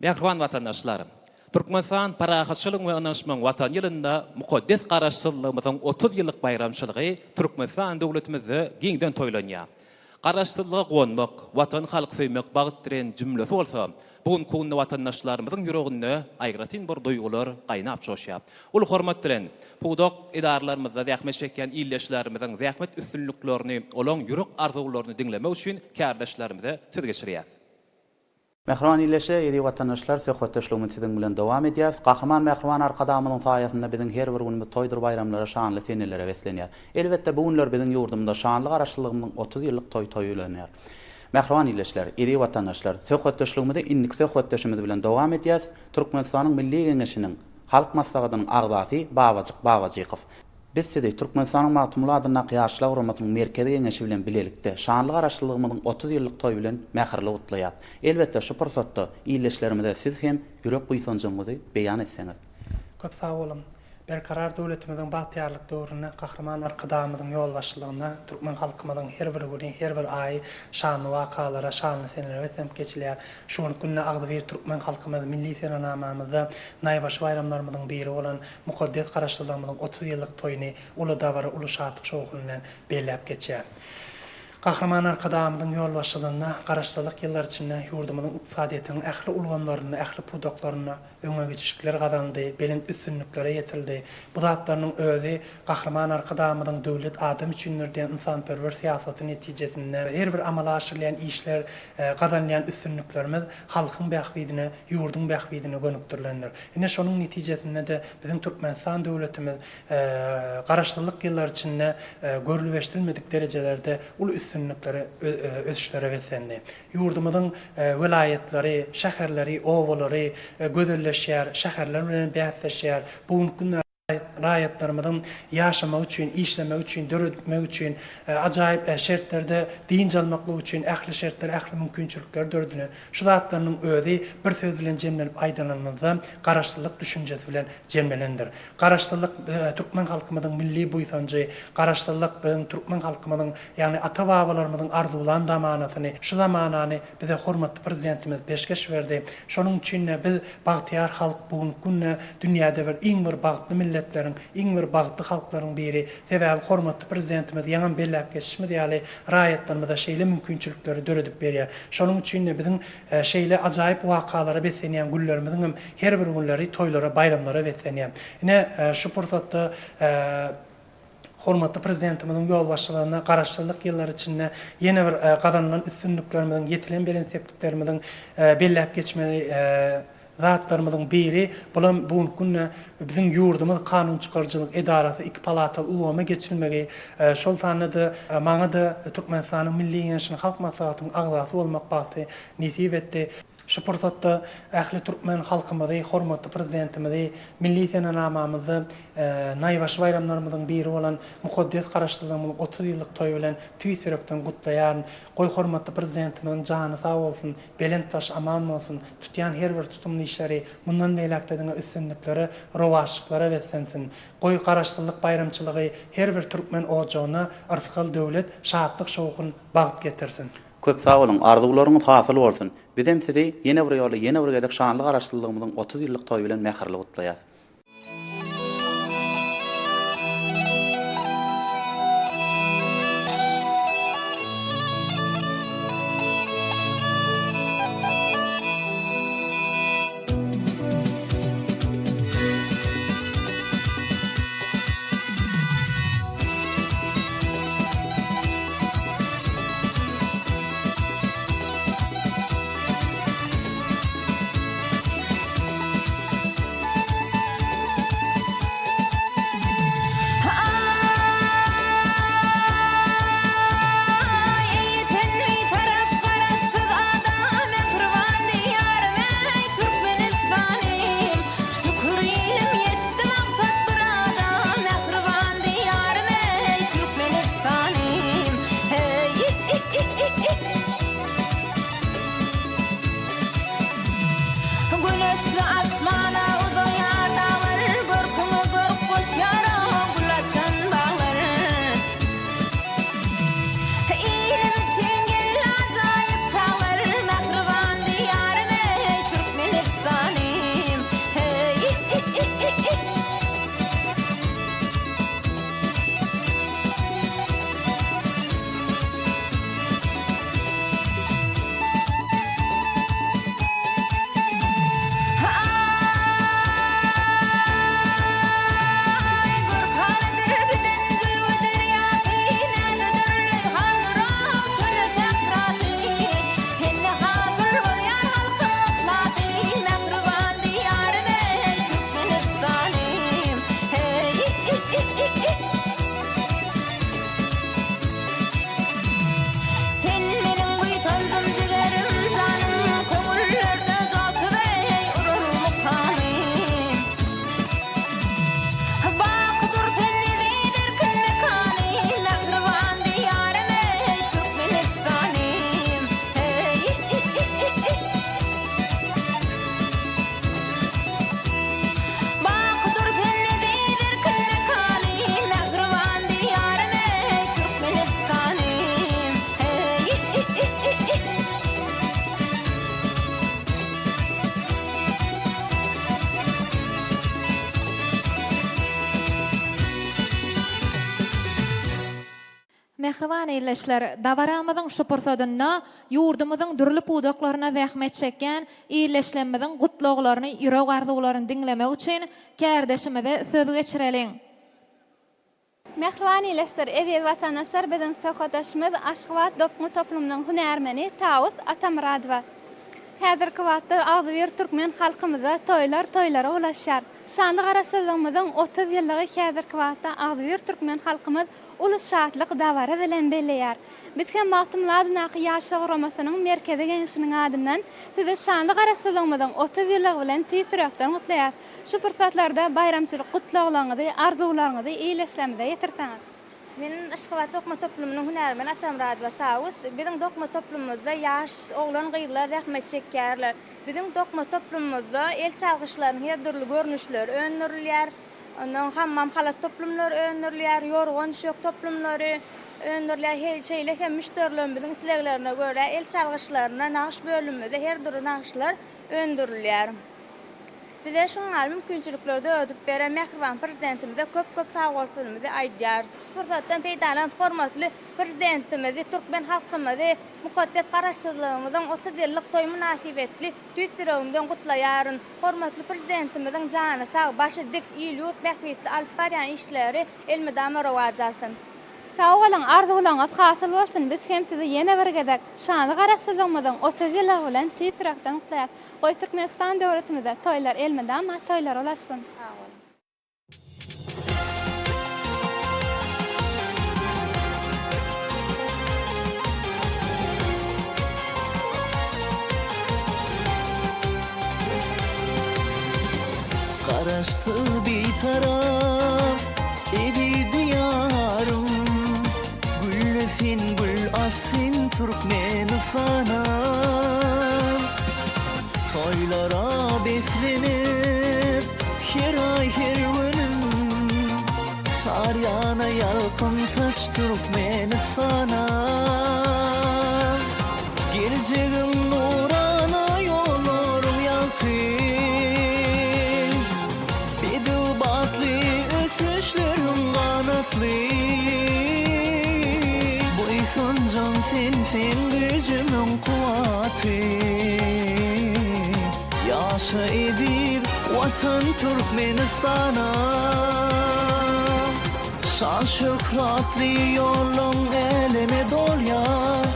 Mähriban watandaşlar! Türkmenistan Parahatçylygyň we ynanyşmagyň Watany ýylynda mukaddes Garaşsyzlygymyzyň 30 ýyllyk baýramçylygy Türkmenistan döwletimizde giňden toýlanýar. Garaşsyzlyga guwanmak, Watany halky söýmek bagt diren jümlesi bolsa, bu günki günde watandaşlarymyzyň ýüreginde aýratyn bir duýgular gaýnap joşýar. Uly hormat bilen, pudak edaralarymyzda zähmet çekýän ildeşlerimiziň zähmet üstünliklerini, olaň ýürek arzuwlaryny diňlemek üçin kärdeşlerimize söz geçirýäs. Mähriban ildeşler, eziz watandaşlar, söhbetdeşligimizi siziň bilen dowam edýäris. Gahryman Mähriban Arkadagymyzyň saýasynda biziň her bir günümiz toýdur baýramlara, şanly senelere beslenýär. Elbetde, bu günler biziň ýurdumyzda şanly Garaşsyzlygymyzyň 30 ýyllyk toýy toýlanýar. Mähriban ildeşler, eziz watandaşlar, söhbetdeşligimizi indiki söhbetdeşimiz bilen dowam edýäris. Türkmenistanyň Milli Geňeşiniň Halk Maslahatynyň agzasy Babajyk Babajykow. Biz sizi Türkmenistanyň Magtymguly adyndaky Ýaşlar guramasynyň Merkezi Geňeşi bilen bilelikde şanly Garaşsyzlygymyzyň 30 ýyllyk toýy bilen mähirli gutlaýas. Elbetde, şu pursatda ildeşlerimize siz hem ýürek buýsanjyňyzy beýan etseňiz. Köp sag boluň. Berkarar döwletimiziň bagtyýarlyk döwründe Gahryman Arkadagymyzyň ýolbaşçylygynda türkmen halkymyzyň her bir güni, her bir aýy şanly wakalara, şanly senelere beslenip geçilýär. Şu günki günde agzybir türkmen halkymyz milli senenamamyzda naýbaşy baýramlarymyzyň biri bolan mukaddes Garaşsyzlygymyzyň 30 ýyllyk toýuny uly dabara, uly şatlyk-şowhun bilen belläp geçýär. Gahryman Arkadagymyzyň ýolbaşçylygynda Garaşsyzlyk ýyllary içinde ýurdumyzyň ykdysadyýetiniň ähli ulgamlarynda, ähli pudaklarynda öňe gidişlikler gazanyldy, belent üstünliklere ýetildi. Bu zatlarynyň özi Gahryman Arkadagymyzyň Döwlet adam üçindir diýen ynsanperwer syýasaty netijesinde her bir amala aşyrylýan işler, gazanylýan üstünliklerimiz halkyň bähbidine, ýurduň bähbidine gönükdirilendir. Ine, şonuň netijesinde-de biziň Türkmenistan döwletimiz Garaşsyzlyk ýyllary içinde görlüp-eşidilmedik derejelerde uly üstünliklere, ösüşlere beslendi. Ýurdumyzyň welaýatlary, şäherleri, obalary gözelleşýär, şäherler bilen bäsleşýär. Bu günki günde raýatlarymyzyň ýaşamagy üçin, işlemegi üçin, döretmegi üçin ajaýyp şertlerde dynç almaklygy üçin ähli şertler, ähli mümkinçilikler döredilen. Şu zatlarynyň özi bir söz bilen jemlenip aýdylanymyzda Garaşsyzlyk düşünjesi bilen jemlenendir. Garaşsyzlyk türkmen halkymyzyň milli buýsanjy, Garaşsyzlyk biziň türkmen halkymyzyň, ýagny ata-babalarymyzyň arzuwlan zamanasyny, şu zamanany bize hormatly Prezidentimiz peşgeş berdi. Şonuň üçin-de biz bagtyýar halk bu günki günde dünýäde bir iň bir bagtly milletleriň, iň bir bagtly halklaryň biri. Sebäbi hormatly Prezidentimiz ýaňam belläp geçişimiz ýaly raýatlarymyza şeýle mümkinçilikleri döredip berýär. Şonuň üçin-de biziň şeýle ajaýyp wakalara beslenýän günlerimiziňem her bir günleri toýlara, baýramlara beslenýär. Ine, şu pursatda hormatly Prezidentimiziň ýolbaşçylygynda Garaşsyzlyk ýyllary içinde ýene bir gazanylan üstünliklerimiziň, ýetilen belent sepgitlerimiziň belläp geçmeli zatlarymyzyň biri, bulam bu günki günde biziň ýurdumyz kanunçykaryjylyk edarasy iki palataly ulgama geçilmegi, şol sanda-da maňa-da Türkmenistanyň Milli Geňeşiniň Halk Maslahatynyň agzasy bolmak bagty nesip etdi. Şu pursatda ähli türkmen halkymyzy, hormatly Prezidentimizi milli senenamamyzda naýbaşy baýramlarymyzyň biri bolan mukaddes Garaşsyzlygymyzyň 30 ýyllyk toýy bilen tüýs ýürekden gutlaýaryn. Goý, hormatly Prezidentimiziň jany sag bolsun, belent başy aman bolsun, tutýan her bir tutumly işleri mundan beýläk-de diňe üstünliklere, rowaçlyklara beslensin! Goý, Garaşsyzlyk baýramçylygy her bir türkmen ojagyna yrsgal-döwlet, şatlyk-şowhun, bagt getirsin! Köp sag boluň, arzuwlaryňyz hasyl bolsun! Bizem sizi ýene bir ýola, ýene bir gezek şanly Garaşsyzlygymyzyň 30 ýyllyk toýy bilen mähirli gutlaýas. Aý, eý, sen Bitarap, Garaşsyz ada, mähriban Diýarym, eý, Türkmenistanym! Şükür ilim ýetdi maksat myrada, mähriban Diýarym, eý, Türkmenistanym! Heý-i-i-i-i! Güneşli asmana uzaýar daglar, Görküňe görk goşýar-a gül açan baglar. Ilim üçin geldi ajaýyp çaglar, Mähriban Diýarym, eý, Türkmenistan! Mähriban ildeşler, dabaramyzyň şu pursadynda ýurdumyzyň dürli pudaklarynda zähmet çekýän ildeşlerimiziň gutlaglaryny, ýürek arzuwlaryny diňlemek üçin kärdeşimize söz geçireliň. Mähriban ildeşler, eziz watandaşlar, biziň söhbetdeşimiz Aşgabat dokma toplumynyň hünärmeni Tawus Atamyradowa. Häzirki wagtda agzybir türkmen halkymyzda toýlar toýlara ulaşýar. Şanly Garaşsyzlygymyzyň 30 ýyllygy häzirki wagtda agzybir türkmen halkymyz uly şatlyk, dabara bilen belleýär. Biz hem Magtymguly adyndaky Ýaşlar guramasynyň Merkezi Geňeşiniň adyndan Sizi şanly Garaşsyzlygymyzyň 30 ýyllygy bilen tüýs ýürekden gutlaýarys. Şu pursatlarda baýramçylyk gutlaglaryňyzy, arzuwlaryňyzy ildeşlerimize ýetirseňiz. Men Aşgabat dokma toplumynyň hünärmeni Atamyradowa Tawus. Biziň dokma toplumymyzda ýaş oglan-gyzlar zähmet çekýärler. Biziň dokma toplumymyzda el çalgyçlarynyň her dürli görnüşleri öndürilýär. Ondan hammam halat toplumlary öndürilýär, ýorgan-düşek toplumlary öndürilýär. Şeýle hem müşderilerimiziň isleglerine görä el çalgyçlarynda nagyş bölümimizde her dürli nagyşlar öndürilýär. Bize şunuň ýaly mümkinçilikleri döredip beren mähriban Prezidentimize köp-köp sagbolsunymyzy aýdýarys. Şu pursatdan peýdalanyp hormatly Prezidentimizi, türkmen halkymyzy mukaddes Garaşsyzlygymyzyň 30 ýyllyk toýy mynasybetli tüýs ýüregimden gutlaýaryn. Hormatly Prezidentimiziň jany sag, başy dik, il-ýurt bähbitli alyp barýan işleri elmydama rowaç alsyn. Sag boluň, arzuwlaryňyz hasyl bolsun, biz hem sizi ýene bir gezek şanly Garaşsyzlygymyzyň 30 ýyllygy bilen tüýs ýürekden gutlaýarys. Goý Türkmenistan döwletimizde toýlar elmydama toýlara ulaşsyn. Sag boluň. Garaşsyz Bitarap eziz Diýarym Gülle sen gül aç sen Türkmenistanam Toýlara beslenip her aý her günüm Çar ýana ýalkym saç Türkmenistanam Geljegiň nurana ýollaryň ýagty Bedew batly ösüşleriň ganatly Buýsanjym sensiň güýjümiň kuwwaty Ýaşa eziz Watan Türkmenistanam Şan-şöhratly ýollaň äleme dolýar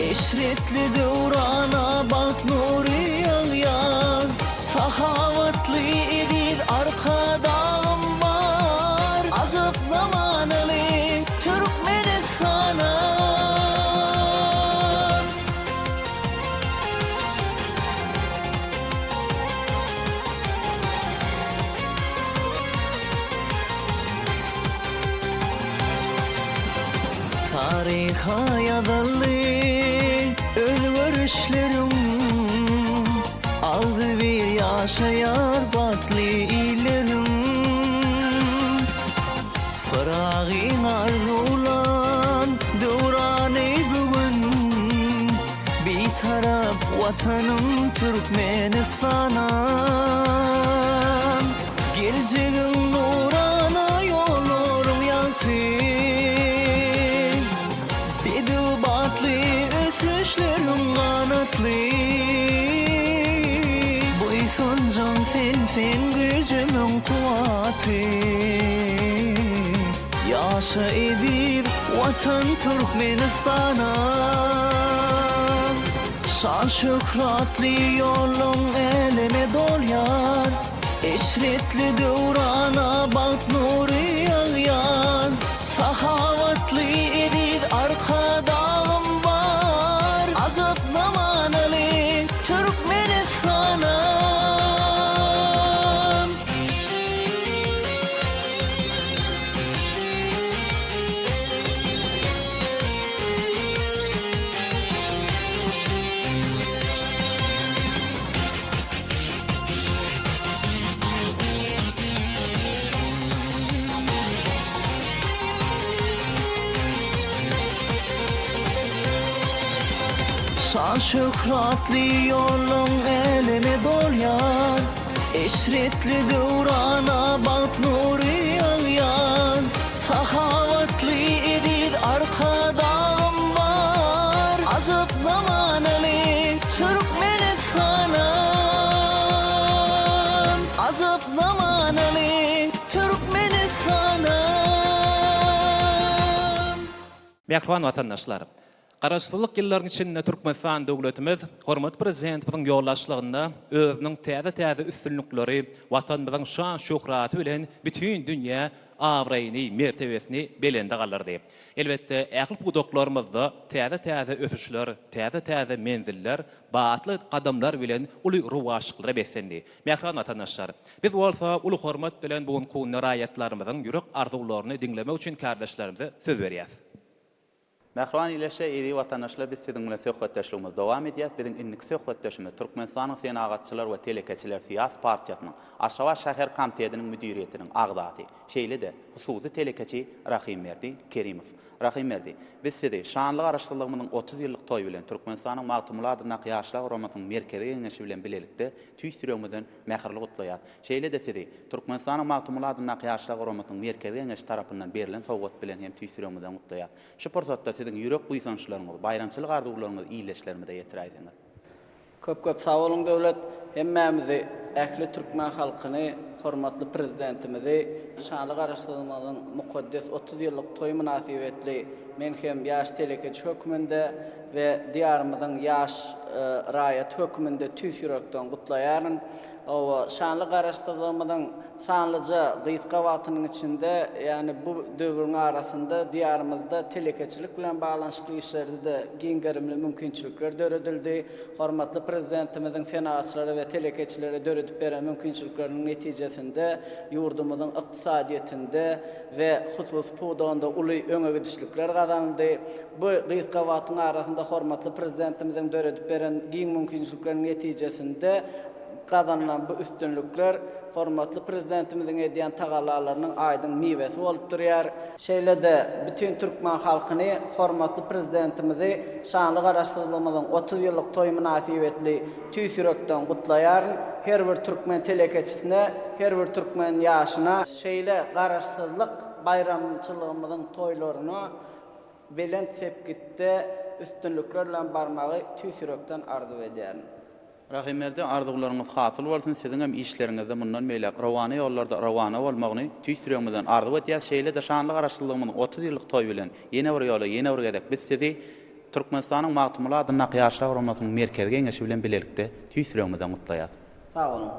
Eşretli döwrana bagt nury ýagýar Sahawatly eziz Arkadagym bar Ajap zamanaly Türkmenistanam. Taryha ýazyldy özgerişleriň, Agzybir ýaşaýar bagtly illerim. Pyragyň arzuwlan döwrany bu gün, Bitarap Watanym Türkmenistanam. Geljegiň nurana ýollaryň ýagty, Bedew batly ösüşleriň ganatly. Buýsanjym sensiň güýjümiň kuwwaty, Ýaşa eziz Watan Türkmenistanam. Şan-şöhratly ýollaň äleme dolýar, Eşretli döwrana bagt nury ýagýar. Sahawatly eziz Arkadagym bar, Ajap zamanaly Türkmenistanam. Şan-şöhratly ýollaň äleme dolýar, Eşretli döwrana bagt nury ýagýar. Sahawatly eziz Arkadagym. Ajap zamanaly Türkmenistanym. Mähriban watandaşlar! Garaşsyzlyk ýyllaryň içinde Türkmenistan döwletimiz hormatly Prezidentimiziň ýolbaşçylygynda özüniň täze-täze üstünlikleri, Watanymyzyň şan-şöhraty bilen bütin dünýä abraýyny, mertebesini belende galdyrdy. Elbetde, ähli pudaklarymyzda täze-täze ösüşler, täze-täze menziller batly gadamlar bilen uly rowaçlyklara beslendi. Mähriban watandaşlar! Biz bolsa uly hormat bilen bu günki günde raýatlarymyzyň ýürek arzuwlaryny diňlemek üçin kärdeşlerimize söz berýäs. Mähriban ildeşler, eziz watandaşlar biz siziň bilen söhbetdeşligimizi dowam edýäs. Biziň indiki söhbetdeşimiz Türkmenistanyň Senagatçylar we telekeçiler syýasy partiýasynyň Aşgabat şäher komitetiniň müdiriýetiniň agzasy, şeýle-de hususy telekeçi Rahymberdi Kerimow. Rahymberdi, biz sizi şanly Garaşsyzlygymyzyň 30 ýyllyk toýy bilen Türkmenistanyň Magtymguly adyndaky Ýaşlar guramasynyň Merkezi Geňeşi bilen bilelikde tüýs ýüregimizden mähirli gutlaýas. Şeýle-de sizi Türkmenistanyň Magtymguly adyndaky Ýaşlar guramasynyň Merkezi Geňeşi tarapyndan berlen sowgat bilen hem tüýs ýüregimizden gutlaýas. Şu pursatda siziň ýürek buýsançlaryňyzy, baýramçylyk arzuwlaryňyzy ildeşlerimize ýetiräýseňiz. Köp köp sag boluň Döwlet. Hemmämizi, ähli türkmen halkyny, hormatly Prezidentimizi şanly Garaşsyzlygymyzyň mukaddes 30 ýyllyk toýy mynasybetli men hem ýaş telekeçi hökmünde we Diýarymyzyň ýaş raýaty hökmünde tüýs ýürekden gutlaýaryn. Hawa, şanly Garaşsyzlygymyzyň sanlyja gysga wagtynyň içinde, ýagny bu döwrüň arasynda Diýarymyzda telekeçilik bilen baglanyşykly işlerde-de giň gerimli mümkinçilikler döredildi. Hormatly Prezidentimiziň senagatçylara we telekeçilere döredip beren mümkinçilikleriniň netijesinde ýurdumyzyň ykdysadyýetinde we hususy pudagynda uly öňegidişlikler gazanyldy. Bu gysga wagtyň arasynda hormatly Prezidentimiziň döredip beren giň mümkinçilikleriniň netijesinde gazanylan bu üstünlikler hormatly Prezidentimiziň edýän tagallalarynyň aýdyň miwesi bolup durýar. Şeýle-de bütin türkmen halkyny hormatly Prezidentimizi şanly Garaşsyzlygymyzyň 30 ýyllyk toýy mynasybetli tüýs ýürekden gutlaýaryn. Her bir türkmen telekeçisine, her bir türkmen ýaşyna şeýle Garaşsyzlyk baýramçylygymyzyň toýlaryna belent sepgitde üstünlikler bilen barmagy tüýs ýürekden arzuw edýärin. Rahymberdi arzuwlaryňyz hasyl bolsun siziňem işleriňizde mundan beýläk rowana ýollarda rowana bolmagyny tüýs ýüregimizden arzuw edýäs şeýle-de şanly Garaşsyzlygymyzyň 30 ýyllyk toýy bilen ýene bir ýola ýene bir gezek biz sizi Türkmenistanyň Magtymguly adyndaky Ýaşlar guramasynyň Merkezi Geňeşi bilen bilelikde tüýs ýüregimizden gutlaýas. Sag boluň.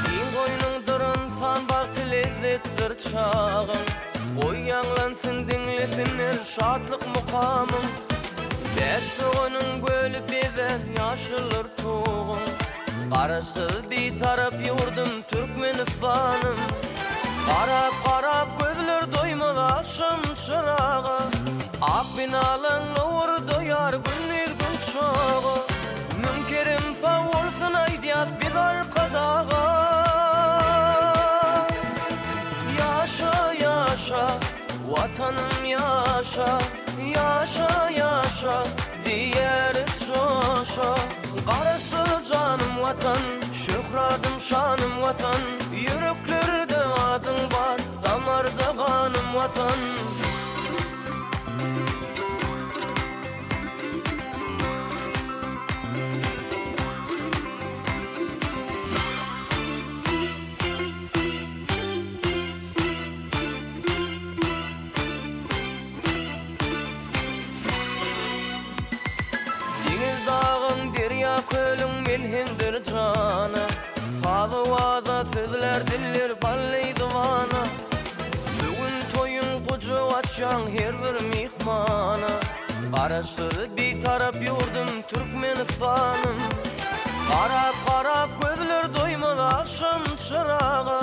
Giň goýnuňdyr ynsan bagty lezzetdir çagyň Goý ýaňlansyn diňlesinler şatlyk mukamyň Bäş doganyň göli bezän ýaşyldyr tuguň. Garaşsyz Bitarap ýurdum Türkmenistanym. Garap-garap gözler doýmaz agşam çyraga. Ak binalaň lowurdaýar gündiz gün çoga. Müň kerem sag bolsun aýdýas biz Arkadaga. Ýaşa, ýaşa, Watanym ýaşa! Ýaşa, ýaşa, diýeris joşa. Garaşsyz janym Watan, şöhratym şanym Watan, Ýüreklerde adyň bar, damarda ganym Watan. Deňiz dagyň derýa kölüň melhemdir jana Saz owaza sözlär diller bally zybana Bu gün toýuň gujak açýaň her bir myhmana Garaşsyz bitarap ýurdum Türkmenistanym Garap garap gözler doýmaz agşam çyraga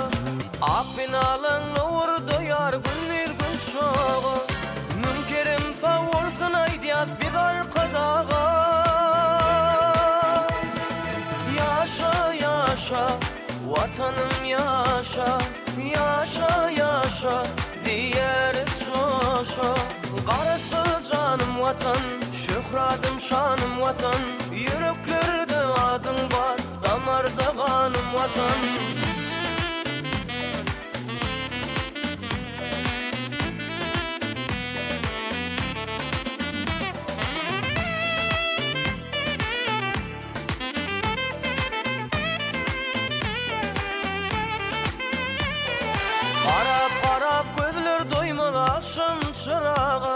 Ak binalaň lowurdaýar gündiz gün çoga Müň kerem sag bolsun aýdýas biz Arkadaga Ýaşa ýaşa Watanym ýaşa Ýaşa ýaşa diýeris joşa Garaşsyz janym Watan Şöhratym şanym Watan Ýüreklerde adyň bar. Watan. Garap garap gözler doýmaz agşam çyraga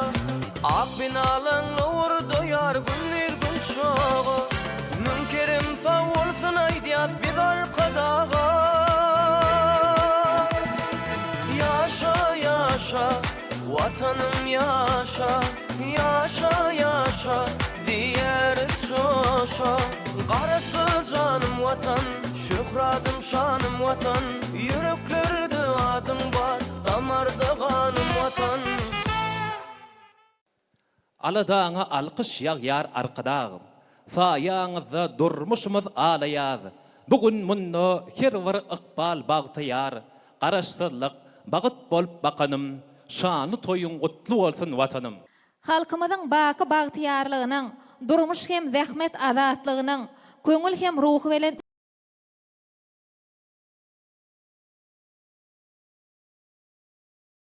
Ak binalaň lowurdaýar gündiz gün çoga Müň kerem sag bolsun aýdýas biz Arkadaga Ýaşa ýaşa Watanym ýaşa Ýaşa ýaşa diýeris joşa Garaşsyz janym Watan Şöhratym şanym Watan Ýüreklerde adyň bar Damarda ganym Watan. Aladaňa alkyş ýagýar Arkadag. Saýaňyzda durmuşymyz alaýaz. Bu gün munda her bir ykbal bagtyýar. Garaşsyzlyk, bagyt bolup bakanym, Şanly toýuň gutly bolsun Watanym! Halkymyzyň baky bagtyýarlygynyň, durmuş hem zähmet azatlygynyň, köňül hem ruhubelent.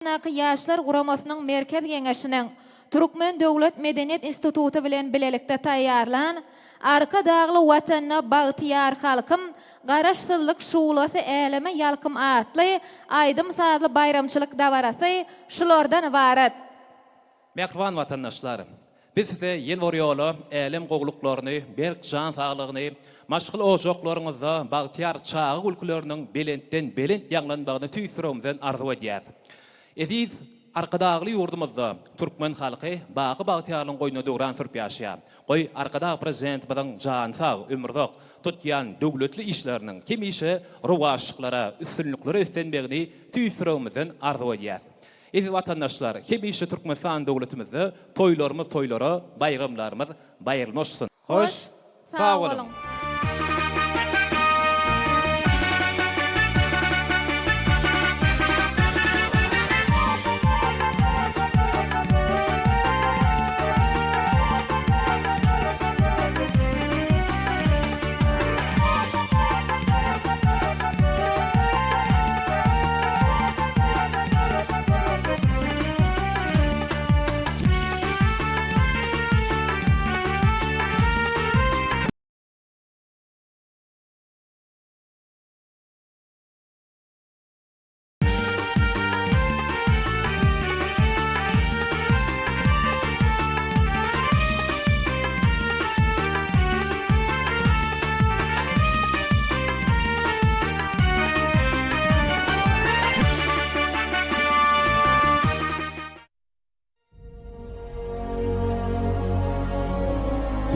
Daky Ýaşlar guramasynyň Merkez Geňeşiniň Türkmen döwlet medeniýet instituty bilen bilelikde taýýarlan Arkadagly Watanda bagtyýar halkym, Garaşsyzlyk şuglasy äleme ýalkym atly aýdym-sazly baýramçylyk dabarasy şulardan ybarat. Mähriban watandaşlar! Biz size ýene bir ýola älem gowulyklaryny, berk jan saglygyny, maşgala ojaklaryňyzda bagtyýar çaga gülküleriniň belentden belent ýaňlanmagyny tüýs ýüregimizden arzuw edýäs. Eziz Arkadagly ýurdumyzda türkmen halky baky bagtyýarlygyň goýnunda döwran sürüp ýaşaýar. Goý, Arkadag Prezidentimiziň jany sag, ömri uzak, tutýan döwletli işleriniň hemişe rowaçlyklara, üstünliklere beslenmegini tüýs ýüregimizden arzuw edýäs. Eziz watandaşlar, hemişe Türkmenistan döwletimizde toýlarymyz toýlara, baýramlarymyz baýramlaşsyn! Hoş, sag boluň!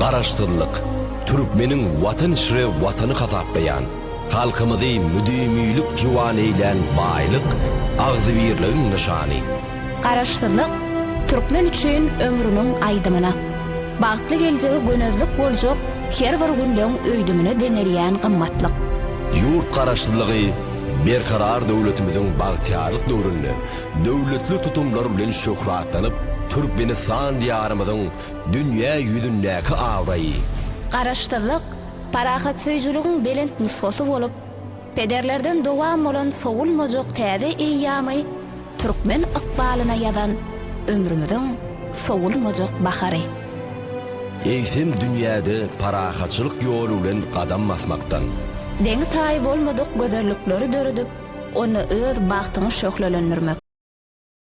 Garaşsyzlyk, türkmeniň Watan içre Watany hasaplaýan, halkymyzy müdimilik juwan eýlän baýlyk, agzybirligiň nyşany. Garaşsyzlyk, türkmen üçin ömrüniň aýdymyna, bagtly geljegi gönezlik boljak her bir günleň öýdümine deňelýän gymmatlyk. Ýurt Garaşsyzlygy Berkarar döwletimiziň bagtyýarlyk döwründe döwletli tutumlar bilen şöhratlanyp, Türkmenistan Diýarymyzyň dünýä ýüzündäki abraýy, Garaşsyzlyk, parahatsöýüjiligiň belent nusgasy bolup, Pederlerden dowam bolan sowulmajak täze eýýamy türkmen ykbalyna ýazan ömrümiziň sowulmajak bahary. Eýsem dünýäde parahatçylyk ýoly bilen gadam basmakdan. Deňi-taýy bolmadyk gözellikleri döredip, onda öz bagtyňy şöhlelendirmek.